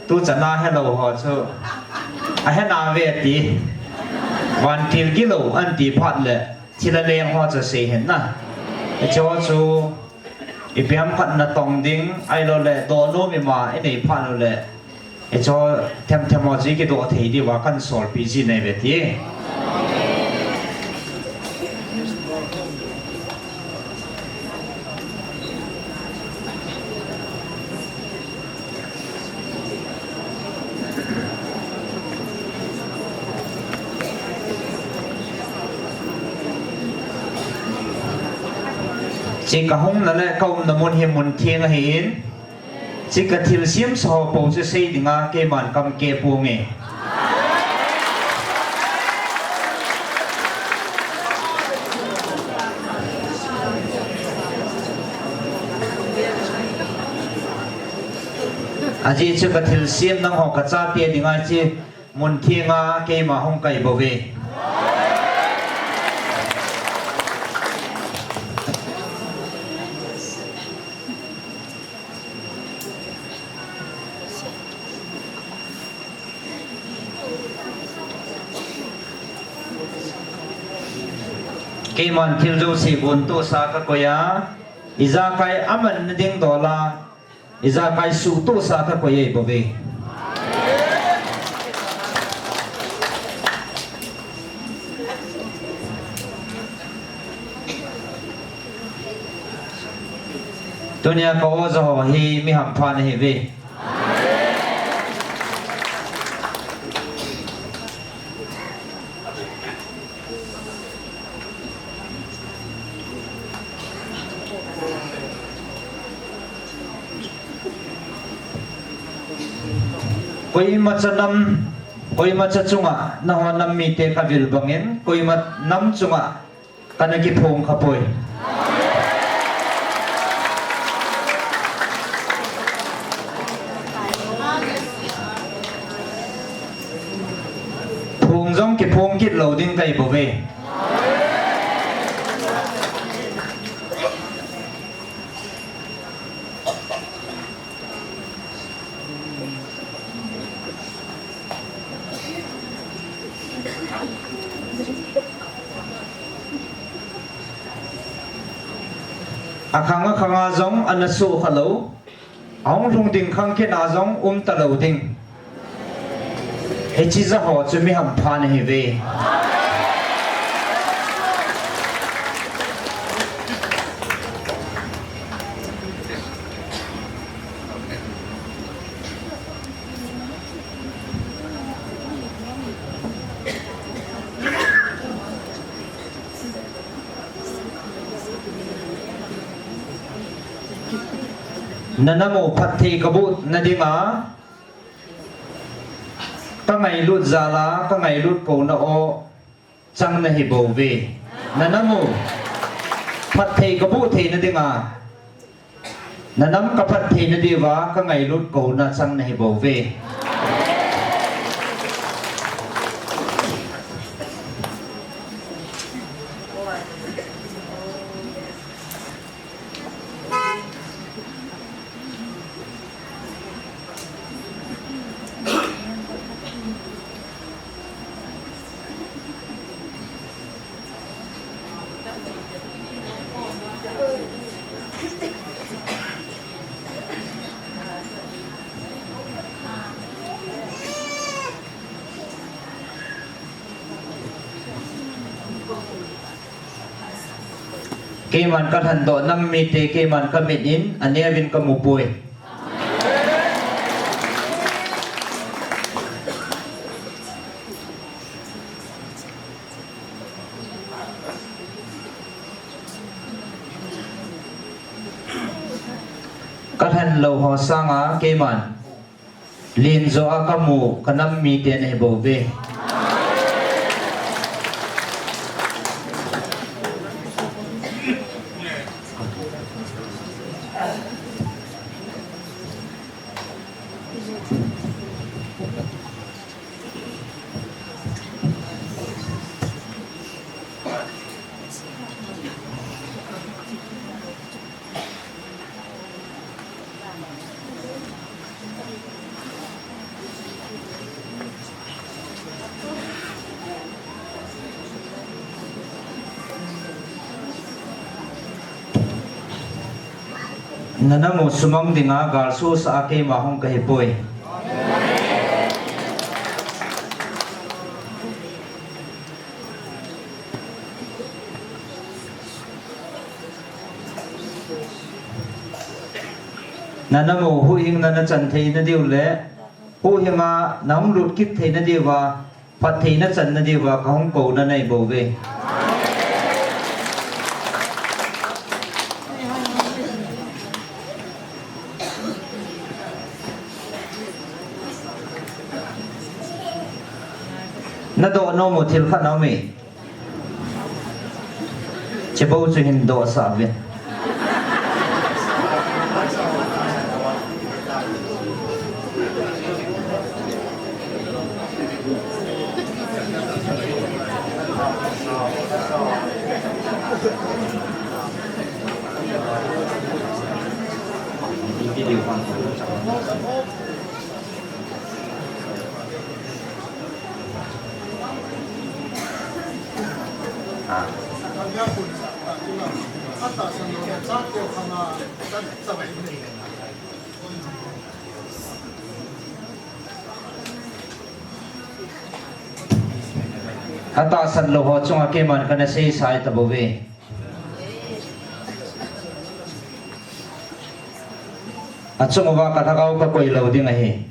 tu chana helou ho chu. A he na ve ti. Vantil gilou an ti phat le. Thil a leng ho chu sei hen na. Hicho chu ipi ham khat na tong ding, ahilou le, doh nom ima i nei phat u le. Hicho them them ho chu i kidoh thei diu va kan sol pi ji nei ve ti. Chi ka hung na le ka um na mun hi mun thiang ahi in. Chi ka thil siam sa ho po chu sei dinga keiman kam ke pu nge. Ajeh chu ka thil siam nang ho ka chate dinga chi mun thianga keima hung kai bou ve. Keiman thil jouse gon tohsa ka koi a, ijakai aman na ding dola, ijakai suhtoh sa ka koi ahi bou ve. Tunia ka oja ho hi mi hampha na hi ve. Koimacha nam, koimacha chunga, nahon nam mite ka vil bangin, koima nam chunga, kana kiphong kha poi. Phung jong kiphung kit lou ding kahi bou ve. Akhang akhang a jong ana suh kha lou. Ahung lhung ding khang kit a jong um talou ding. Hiche ja ho chu mi hampha na hi ve. Na nam u phatthei ka boh na dinga, ka ngailut jal a, ka ngailut kouna o chang na hi bou ve. Na nam u phatthei ka boh thei na dinga, na nam ka phatthei na diuva, ka ngailut kouna chang na hi bou ve. Keiman kalhandoh nam mite keiman kamit in aneovin kamu poi. Kalhan lou ho sanga keiman lenjo a kamu kanam mite nahi bouve. Nanamu sumang dinga galsusa a keima hung kahipoi. Nanamu huhhingna nachan theina diu le huhhinga nahung lut kit theina diuva, phattheina channa diuva kahung kouna nahi bouve. Nadoh nomu thil khat aume. Chebou chu hin dohsah ve. Atahsan lou ho chunga keiman kana seisa tabouve. Achung uva ka lhagao kakoi lou ding ahi.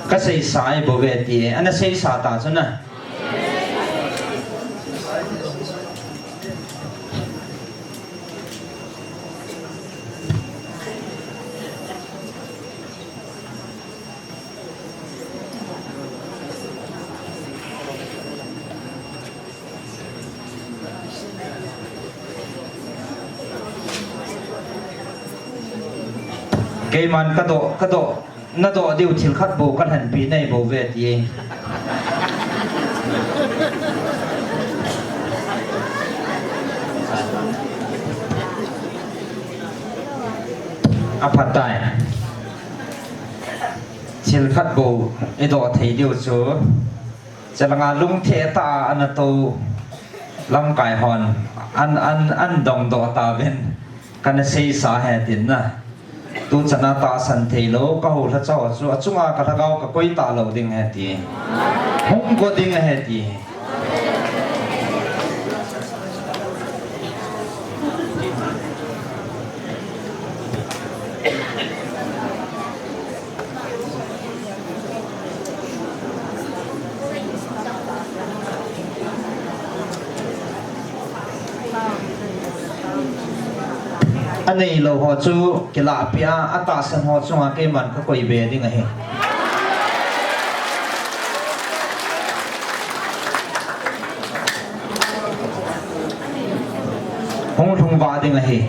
Kaseisa ahibouve ti, ana seisa ta chu na. Keiman kadoh, kadoh, nadoh diu thil khat bou kalhenpi nahi bouve ti. Aphatai. Thil khat bou idoh thei diu chu. Chalanga lungthim tah a ana tou lamkai hon an, an, an dongdoh tauvin kana seisa ahi tin na. Tuchan a tahsan thei lou, ka houlhacha ho chu achunga ka lhagao kakoi talou ding ahi ti. Hung go ding ahi ti. Aneilou ho chu kilahpeh a, atahsan ho chunga keiman kakoi be ding ahi. Hung lhung vah ding ahi.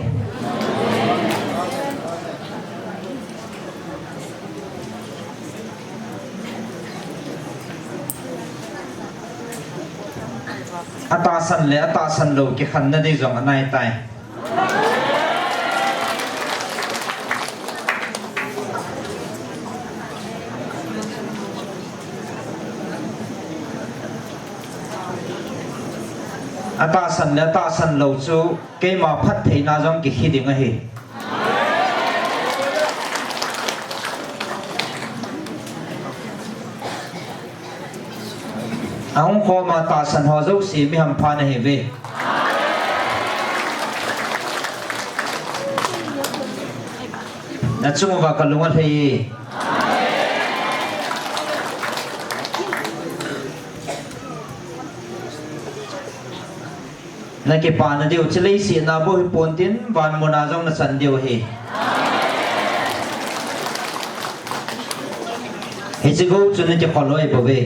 Atahsan le atahsan lou kikhenna ding jong anaitai. Atahsan le atahsan lou chu keima phattheina jong kikhi ding ahi. Ahung khom a tahsan ho jouse mi hampha nahiuve. Nachung uva kalung alhai e. Nakipana diu, chule leiset a bou hiponte, van muna jong nachan diu ahi. Hiche gou chu nakikhol loi bouve.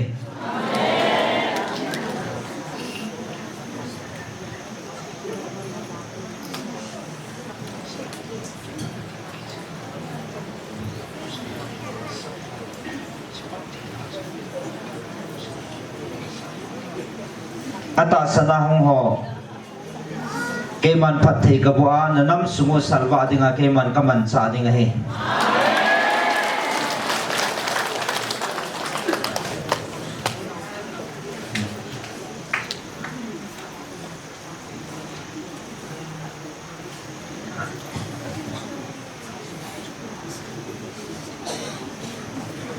Atahsan a hung ho, keiman phatthei kaboh a, nanam sung u salvah dinga keiman kamanchah ding ahi.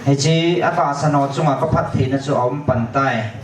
Hiche atahsan ho chunga kaphattheina chu aum pan tai.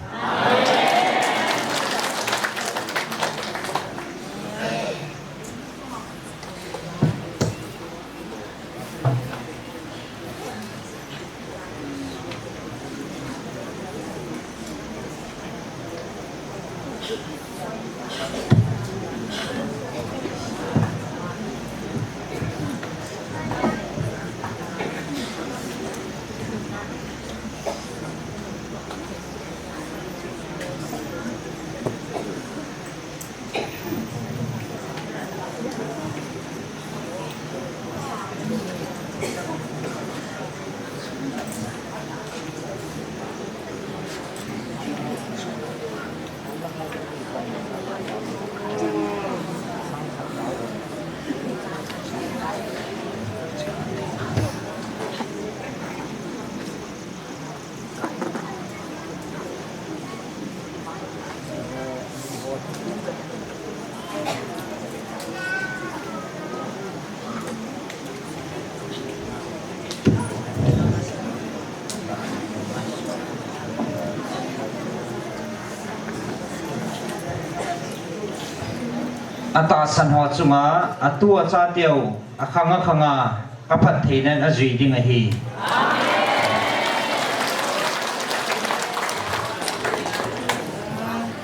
Atahsan ho chunga, atu achateu, akhang akhanga, kaphattheina in ajui ding ahi.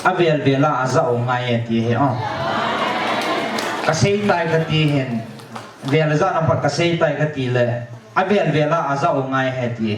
Avel vel a ajah u ngai e ti ahi, o. Kasei tai kati hin, vel ajah na pat kasei tai kati le, avel vel a ajah u ngai e ti.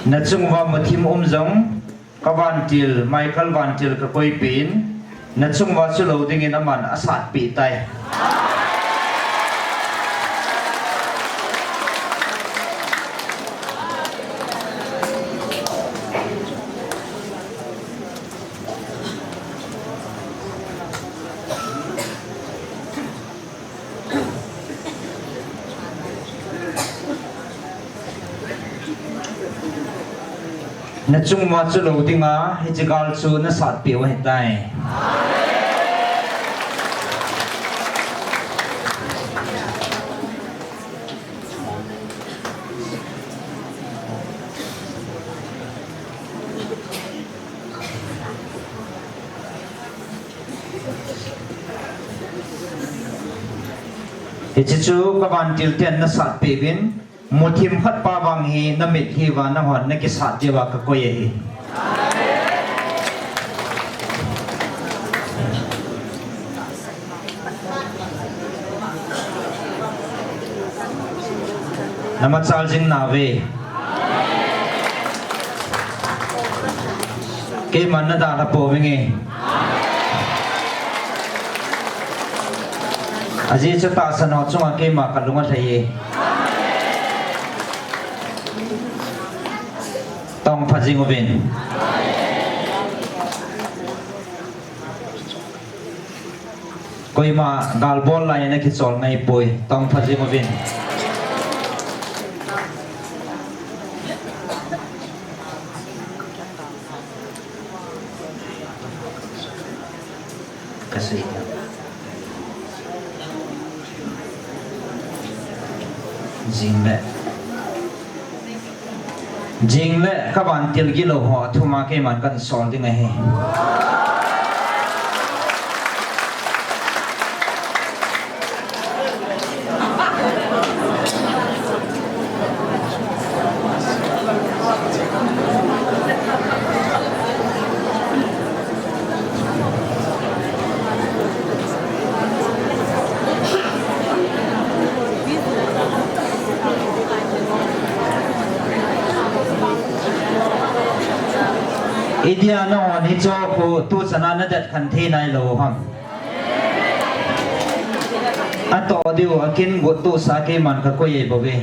Nachung uva muthim um jong, kavantil, Michael vantil kakoipeh in, nachung uva chu lou dingin aman asatpeh tai. Nachung uva chu lou dinga, hiche gal chu nasatpeh u ahitai. Hiche chu kavantil ten nasatpeh uvin, muthim khat pa vang hi namit hi uva nanghon nakisat diuva kakoi ahi. Namachal jing nauve. Keiman nadalha pouvinge. Ajeh chu tahsan ho chunga keima kalung alhai e. Tong pha jing uvin. Koima gal bol lai na kichol ngai poi. Tong pha jing uvin. Kasei. Jing le. Jing le kavantil gilou ho thuma keiman kansol ding ahi. Idia nahon hiche khu tuchana nadat khen thei nailou ham? Atoh diu akin got tohsa keiman kakoi e bou ve.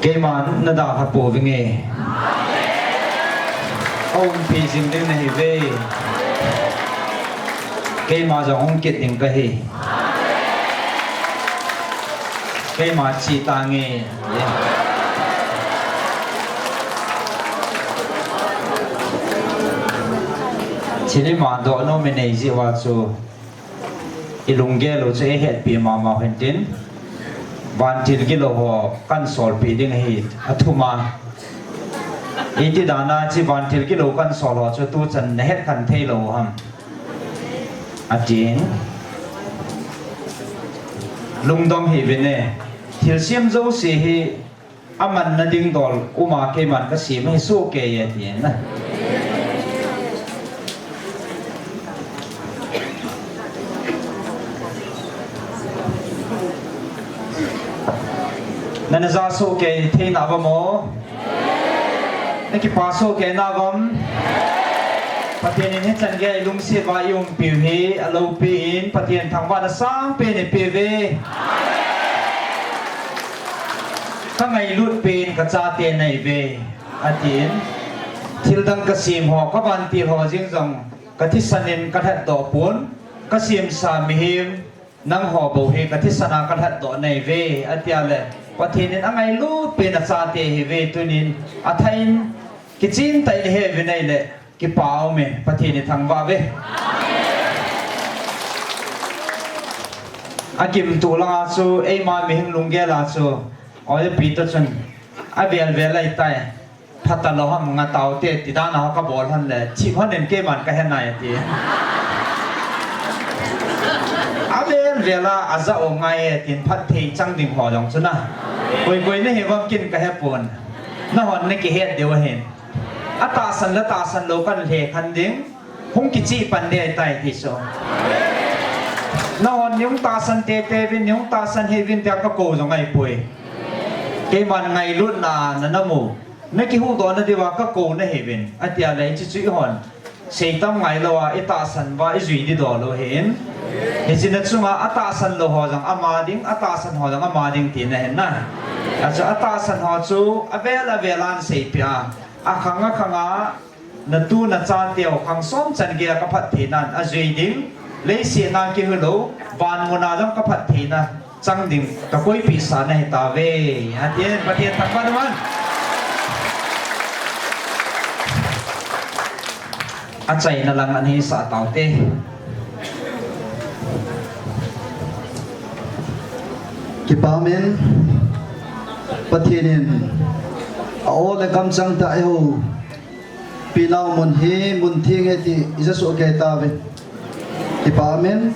Keiman nadalha pouvinge. Aumpi jing ding nahiuve. Keima jong hung kit ding kahi. Keima che tange. Thil ima doh nom inei jeh uva chu ilunggel u chu eihetpi mama u hintin, vantil gilou ho kansolpi ding ahi, athum a. Iti dana hiche vantil gilou kansol ho chu tuchan nahet khen theilou ham? Atin. Lungdong hih uvin e. Thilsem jouse hi amanna ding dol uma keiman kasem ahi, sohkei e, atin. Nana ja sohkei thei nauvam o? Nakipa sohkei nauvam? Pathen in hichan geiya ilungset uva eiumpiu hi aloupi in Pathen thangvahna sangpen eipeuve. Kangailut pen kachate naiuve, atin. Thildang kasem ho, kavantil ho jeng jong kathisan in kalhatdoh pon, kasemsa mihem nangho bou hi kathisan a kalhatdoh naiuve, atia le, Pathen in angailut pen achate ahiuve, tunin athah in kichen tah in ihe uvin ahile, kipa aume, Pathen ithangvah uve. Agimtu langa chu, eima mihem lunggel a chu, oipi toh chun, avel vel ahitai. Phatalou ham, ngah taute, ti dan a ho kabol hon le, thip hon in keiman kahe nai ati. Avel vel a, ajah u ngai e, tin phatthei chang ding ho jong chu na. Koi koi nahiuvam ken kahe pon. Nahon nakihet diu ahin. Atahsan le tahsan lou kanlhe khen ding. Hung kichih pan ding ahitai ti chu. Nahon neihung tahsan teitei uvin, neihung tahsan hih uvin tia kakou jong ahipoi. Keiman ngailutna nanamu. Nakihuhdoh nadiuva kakou nahiuvin, atia le hiche chu eihon seitam ngailou a, itahsan uva ijui ding doh lou ahin. Hiche na chunga atahsan lou ho jong ama ding, atahsan ho jong ama ding tina ahin na. Achu atahsan ho chu avel avel a naseipeh a, akhang akhang a, natu nachateu khang som chan geiya kaphatthei nan ajui ding, leiset a kihilou, van muna jong kaphattheina chang ding kakoipeh sa nahitauve. Atin, Pathen thangvah in um hen. achaina lang anei sah taute. Kipah in, Pathen in a-o le kamchang tah a eihoupi nau mun hi mun theng ahi ti ija soh kei tauve. Kipah in,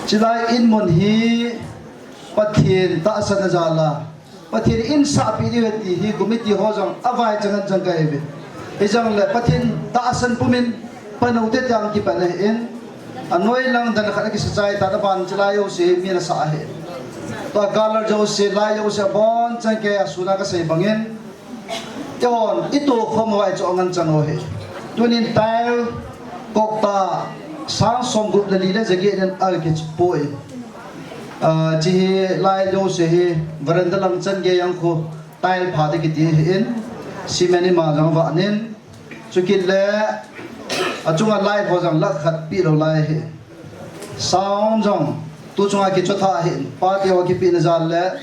chulai in mun hi Pathen tahsan a jal a, Pathen in sahpeh diu ahi ti hi committee ho jong avaicha ngen chang kahiuve. Hijongle Pathen tahsan pumin pan u te tiang kipan ahin, anoi lang dan khat akisa chai tan, aban chulai jouse hi min asah ahi. Tua colour jouse, lai jouse abonchan kei a sun a kasei bangin, eihon itokhom uva ichoh ngen chang u ahi. Tunin tile kok tah sang somgup le li le jaget in akipoi. Ah, hiche hi lai jouse hi veranda lang chan gei jong khu tile pha ding kiti ahin, cement ima jong avah in, chukit le achunga light ho jong lah khat peh lou lai ahi. Sound jong tu chunga kichothah ahin, party ho kipehna jal le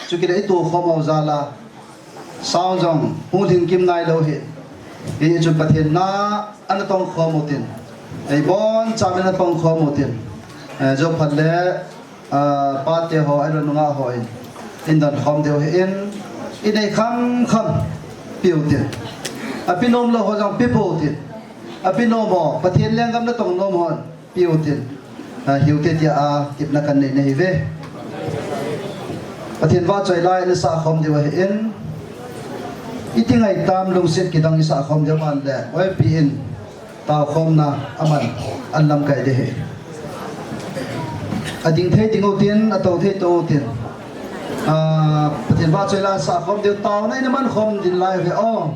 chukit le itokhom u jal a sound jong hung lhing kim nailou ahi. Hichun Pathen na a natong khom utin, eibonchauvin natong khom utin, eh, jou phat le, ah, pate ho, ahilou le nungah hon eidon khom diu ahin, inei kham kham pe utin, ape nom lou ho jong pe pou tin, ape nom ho, Pathen lenggam natong nom hon pe utin, ah, hiute tia a kipna kanei nahiuve. Pathen vahchoi lai in isah khom diu ahin, iti ngaitam lungset kidang isah khom diu aban le, oipi in taokhomna aman, an lamkai ding ahi. Ading thei ding utin, atou thei tou utin, ah, Pathen vahchoi lai isah khom diu, taona in aman khom ding lai uve o.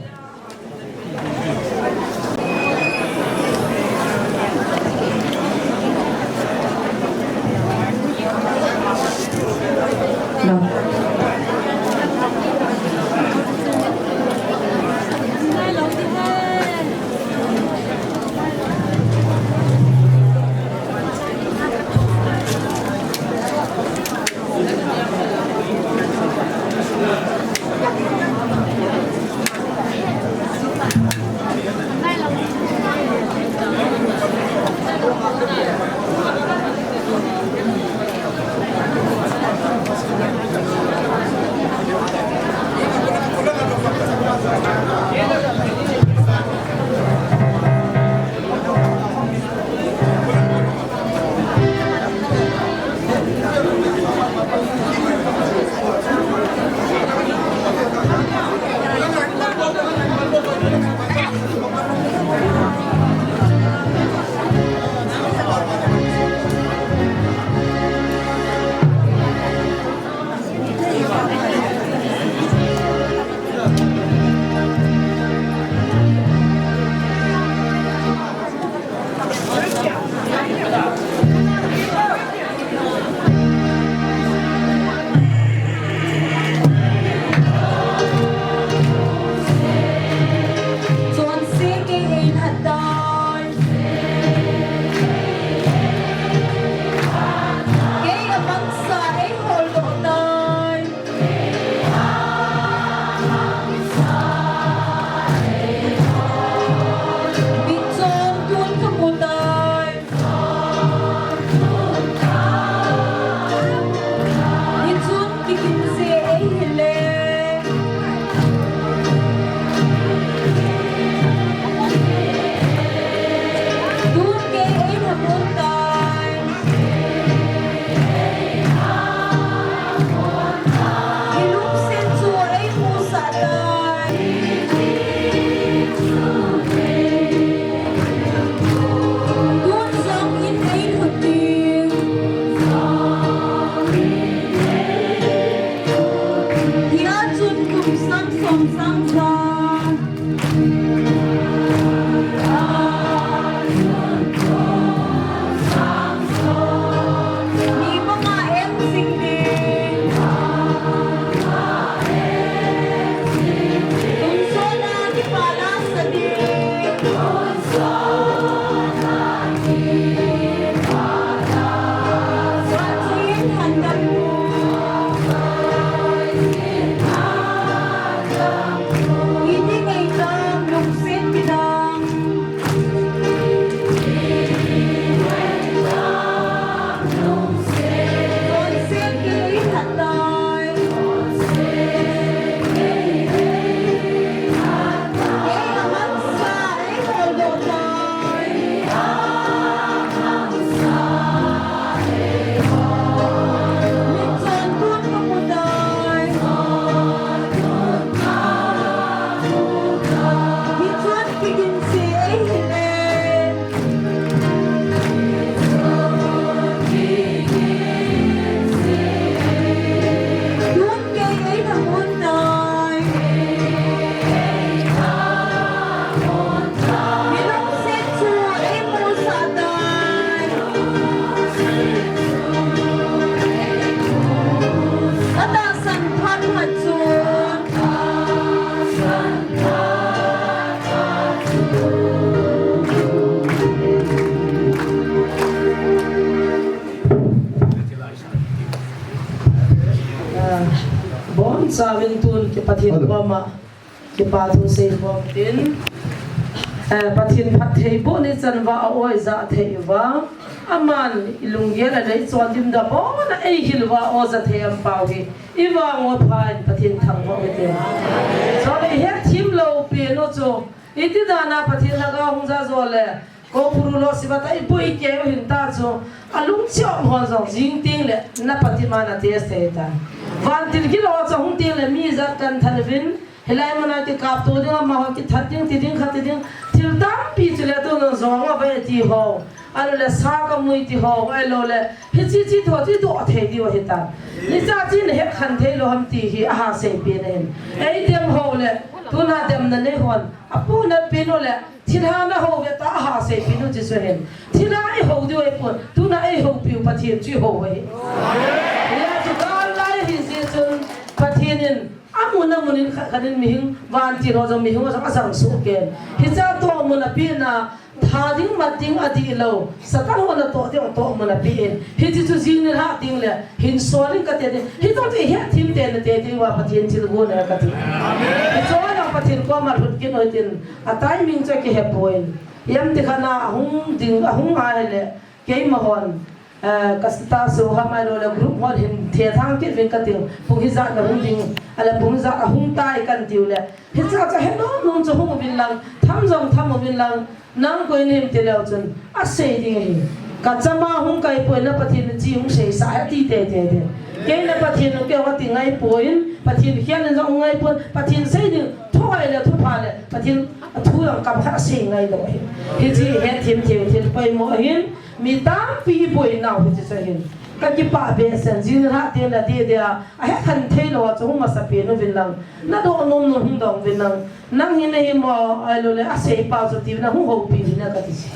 Samin tun ki Pathen Hello. Koma, kipa thu sei khom tin. Eh, Pathen phattheiboh ni chan uva a-oi ja thei uva. Aman i lunggel a lei chon dim da bona ei hil uva o ja thei ampau hi. I vang uva pha in Pathen thangvah u hite. Chule i hetthem lou pen u chu. Iti dan a Pathen lhagao hung ja jo le. Ko puru lo siva ta i pui keu hin ta chu. A lungchom hon jong jing teng le na Pathen ma na test thei ta. Vantil gil ho chu hung teng le mi jat kan than vin. Hilai mun a kikapto ding, amaho kithat ding, ti ding, khat ti ding. Thil tampi chu le tu nung jong a vai ti ho. Ahilou le sa ka mui ti ho, ahilou le. Hichi chi tho chi tho thei diu ahi ta. Ni cha chi na het khen thei lou ham ti hi a ha sei pen ahin. Ei dem ho le. Tuna demna nei hon. A pu na pen u le. Thilha na ho ve ta a ha sei pen u chu ahin. Thilha i ho diu ahi pon. Tuna ei ho piu Pathen chu i ho ahi. Hia chu gal lai hi jeh chun Pathen in amun amun in khat khat in mihing vantil ho jong mihing ho jong a jang soh ken. Hicha toh mun a pen a tha ding mat ding a dih lou. Satan ho na toh ding toh mun a pen. Hichi chu jing ni lha ding le hin sol in ka ti ding. Hichu chu i hetthem tei na tei ding uva Pathen thilgon a ka ti. Hichu a Pathen koma lhut kit u hitin. A timing chu kihe poi. Yam ti khat na ahung ding, ahung a hile, keima hon, eh, ka status ho ham ahilou le group hon hin thethang kit vin ka ti. Pung hijat na hung ding, ahile pung hijat ahung tai kan tiu le. Hicha cha he nom nom chu hung uvin lang, tham jong tham uvin lang, nang koi nahim ti leu chun, a sei ding ahi. Ka chama hung kai poi na Pathen chi hung sei sa he ti tei tei tei. Kei na Pathen u keu ka ti ngai poi, Pathen khian in jong ngai poi, Pathen sei ding, thu hai le, thu pha le, Pathen a thu jong kam khat a sei ngai lou ahi. Hichi hetthem thei thil poimo ahin, mi tampi i boi nau hichi chu ahin. Ka kipah behseh, jing lha teng le ti dia, a het khen thei lou a chu hung masa pen uvin lang, na doh nom nom hung dong uvin lang, nang hi na hi mo, ahilou le, a sei pa chu ti na hung houpi uvin na ka ti si.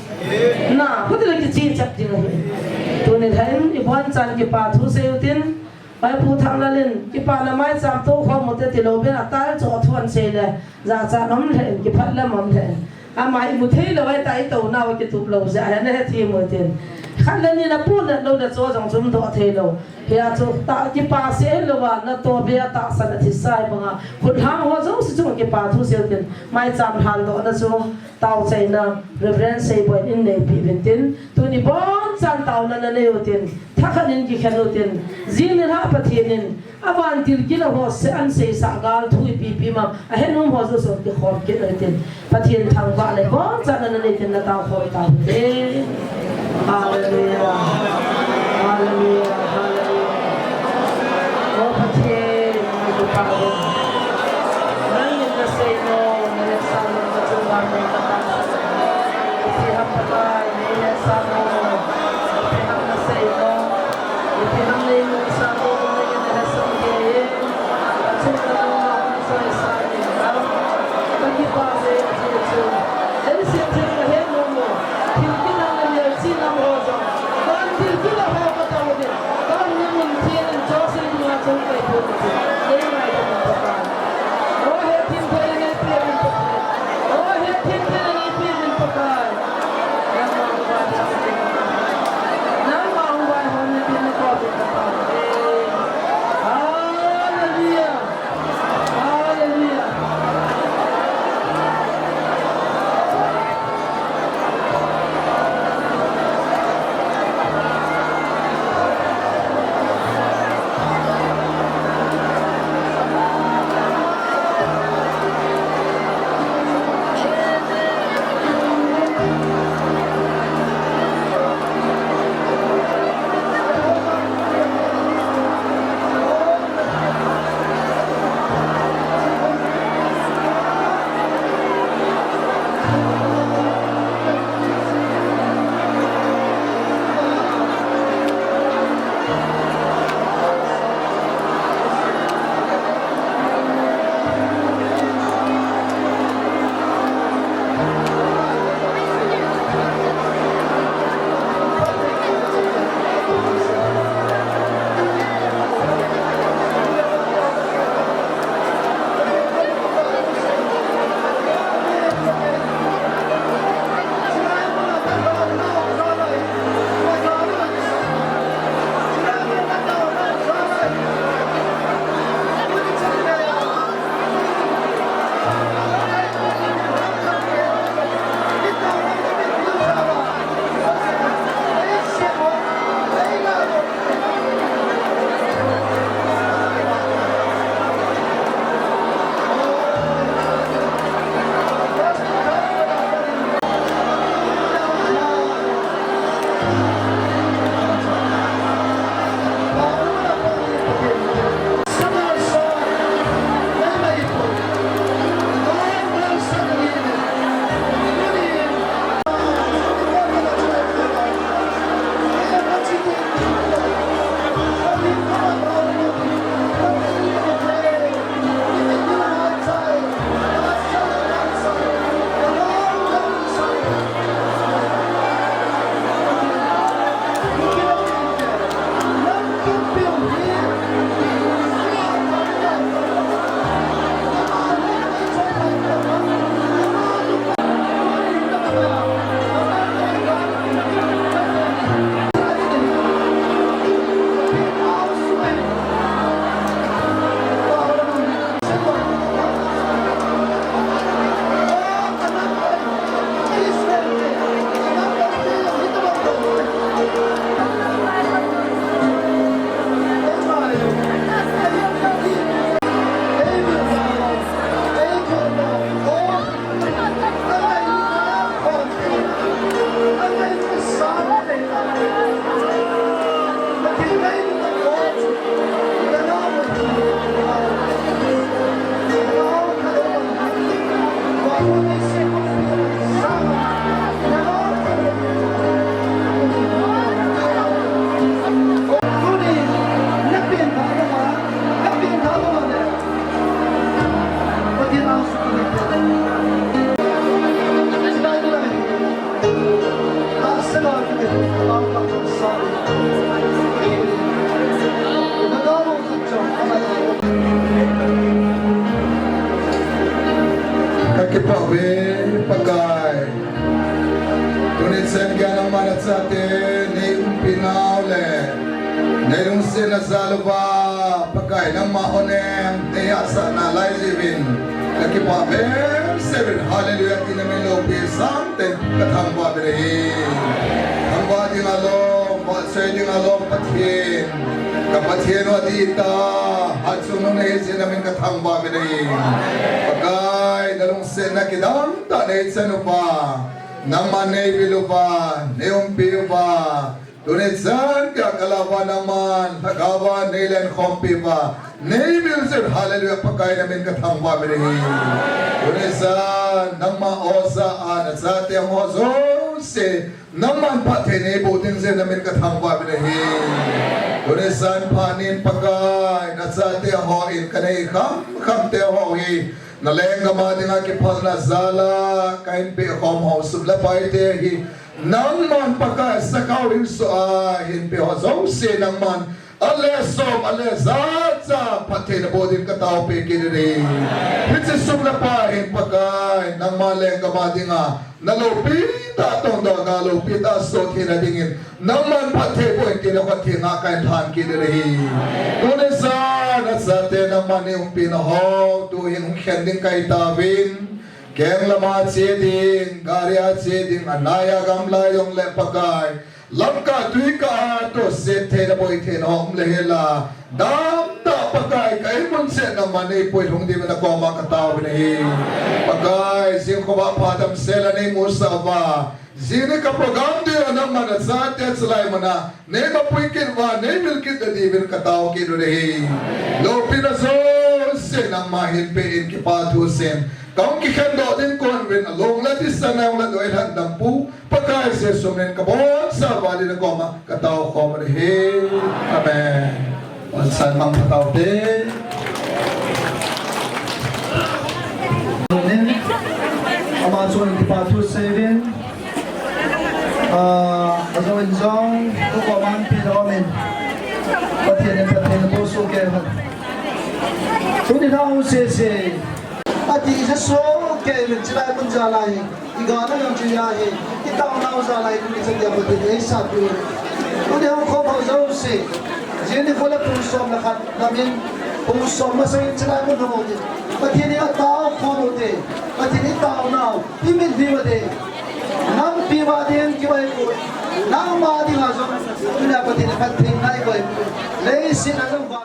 Na, khuti le kichi chap ding ahi. Tuni lha in, i bon chan kipa thu sei u tin, Oi, Pu Thanglal in, kipa na maicham to khom u te ti lou ben a tal chu a thu an sei le, jachat um lheh in, kiphat lam um lheh in. Ama i mu thei lou, ai ta i to nau kitup lou, ja, he na hetthem u tin. Khat le ni na pu na lou na cho jong chum doh thei lou. Hia chu ta kipa sei lou va, na to be a tahsan a thisa banga. Khut hang ho jong si chung kipa thu sei u tin. Maicham lhan doh na chu. Tao chaina, Reverend Seiboi in neipi uvin tin, tuni bon chan taona na nei u tin, thakhat in kikhen u tin, jing ni lha Pathen in, a vantil gil a ho se an seisah gal thu ipi ipi ma, a het nom ho jouse kikhom kit u tin, Pathen thangvah le bon chan na nei tin na tao khom tao te. Hallelujah. Hallelujah. Hallelujah. O Pathen, nang in na sei nom, na hetsah nom, na chunga nom, na tah. Ipi ham Pakai, na hetsah nom, ipi ham na sei nom, ipi ham na imusah nom, na in na hetsah nom, na chunga nom, na sei sa ni ham. Ka kipa ve, Jesu. Leiset thil ka het nom mo, thil kinang na melchih nam ho jong. Vantil Sena zaluva, Pakai nangma honem, neihahsatna lai jeh uvin, kakipah behseh uvin, hallelujah, tina min loupi sangtah in kathangvah uvin ahi. Thangvah ding alom, vahchoi ding alom Pathen, ka Pathen u adih tah, hatchungnung nahi jeh in namin kathangvah uvin ahi. Pakai, nalungsetna kidang tah neichan uva, nangman neivil uva, neiumpi uva, tuni chan geiya kalah uva nangman lhagao a neilenkhompi uva, neivil jeh in, hallelujah, Pakai namin kathangvah uvin ahi. Tuni chan nangma oja a nachate ho jouse, nangman phatthei neiboh ding jeh in namin kathangvah uvin ahi. Tuni chan phat nin Pakai, nachate hon kanei khamkham te ho hi, nalenggam a dinga kiphalna jal a kahin pehkhom ho sum le pai te hi, nangman Pakai sakhao hinso a hinpeh ho jouse nangman ale som ale ja cha phatthei naboh ding kataopi kit in ahi. Hiche sum le pai hin Pakai, nangma lenggam a dinga naloupi tah tongdohna, loupi tah soh theina dingin, nangman phatthei boh in tia nakhut theng a kahin lhan kit in ahi. Tuni chan nachate nangman neiumpina ho, tuhin hung khen ding kahi tauvin, keng lama che ding, gari a che ding, anaiya gamla jongle Pakai, lamkah tuikah a toset theina boitheina ho um le hela, damtah Pakai, ka inmun chet nangman neipui lhung diuvin nakoma kataovin ahi. Pakai, jing khovah pha damsel a neimusah uva, jing ni ka program dia nangman nachate chulai muna neimapui kit uva, neivil kit na diuvin katao kit u ahi. Loupina jouse nangma hinpeh in, kipathu seiyin, kahung kikhendoh ding kon uvin, along le thisan a hung ladoi lhandampu Pakai Jesu min in kabonchauva, ding nakoma kataokhom u ahi. Amen. Pansan mang kataote. Amen. Ama chun kipathu seiyin. Ah, ajong in jong, tu koman pi lo min. Pathen in Pathen tu su ke. Tuni nau sese. Ati isa so ke min chilai mun jalai. Igana jong chu ahi, itaonau jalai tuni chan geiya Pathen in eisatpi. Tuni hung khom ho jouse, jing nikho le pung som le khat, namin pung som masang in chilai mun hung u te. Pathen in ataokhom u te. Pathen in itaonau, imin diu te. Nampi uva ding kibaipu, nangma dinga jong, tunia Pathen in phatthei naibaipu. Leiset a jong va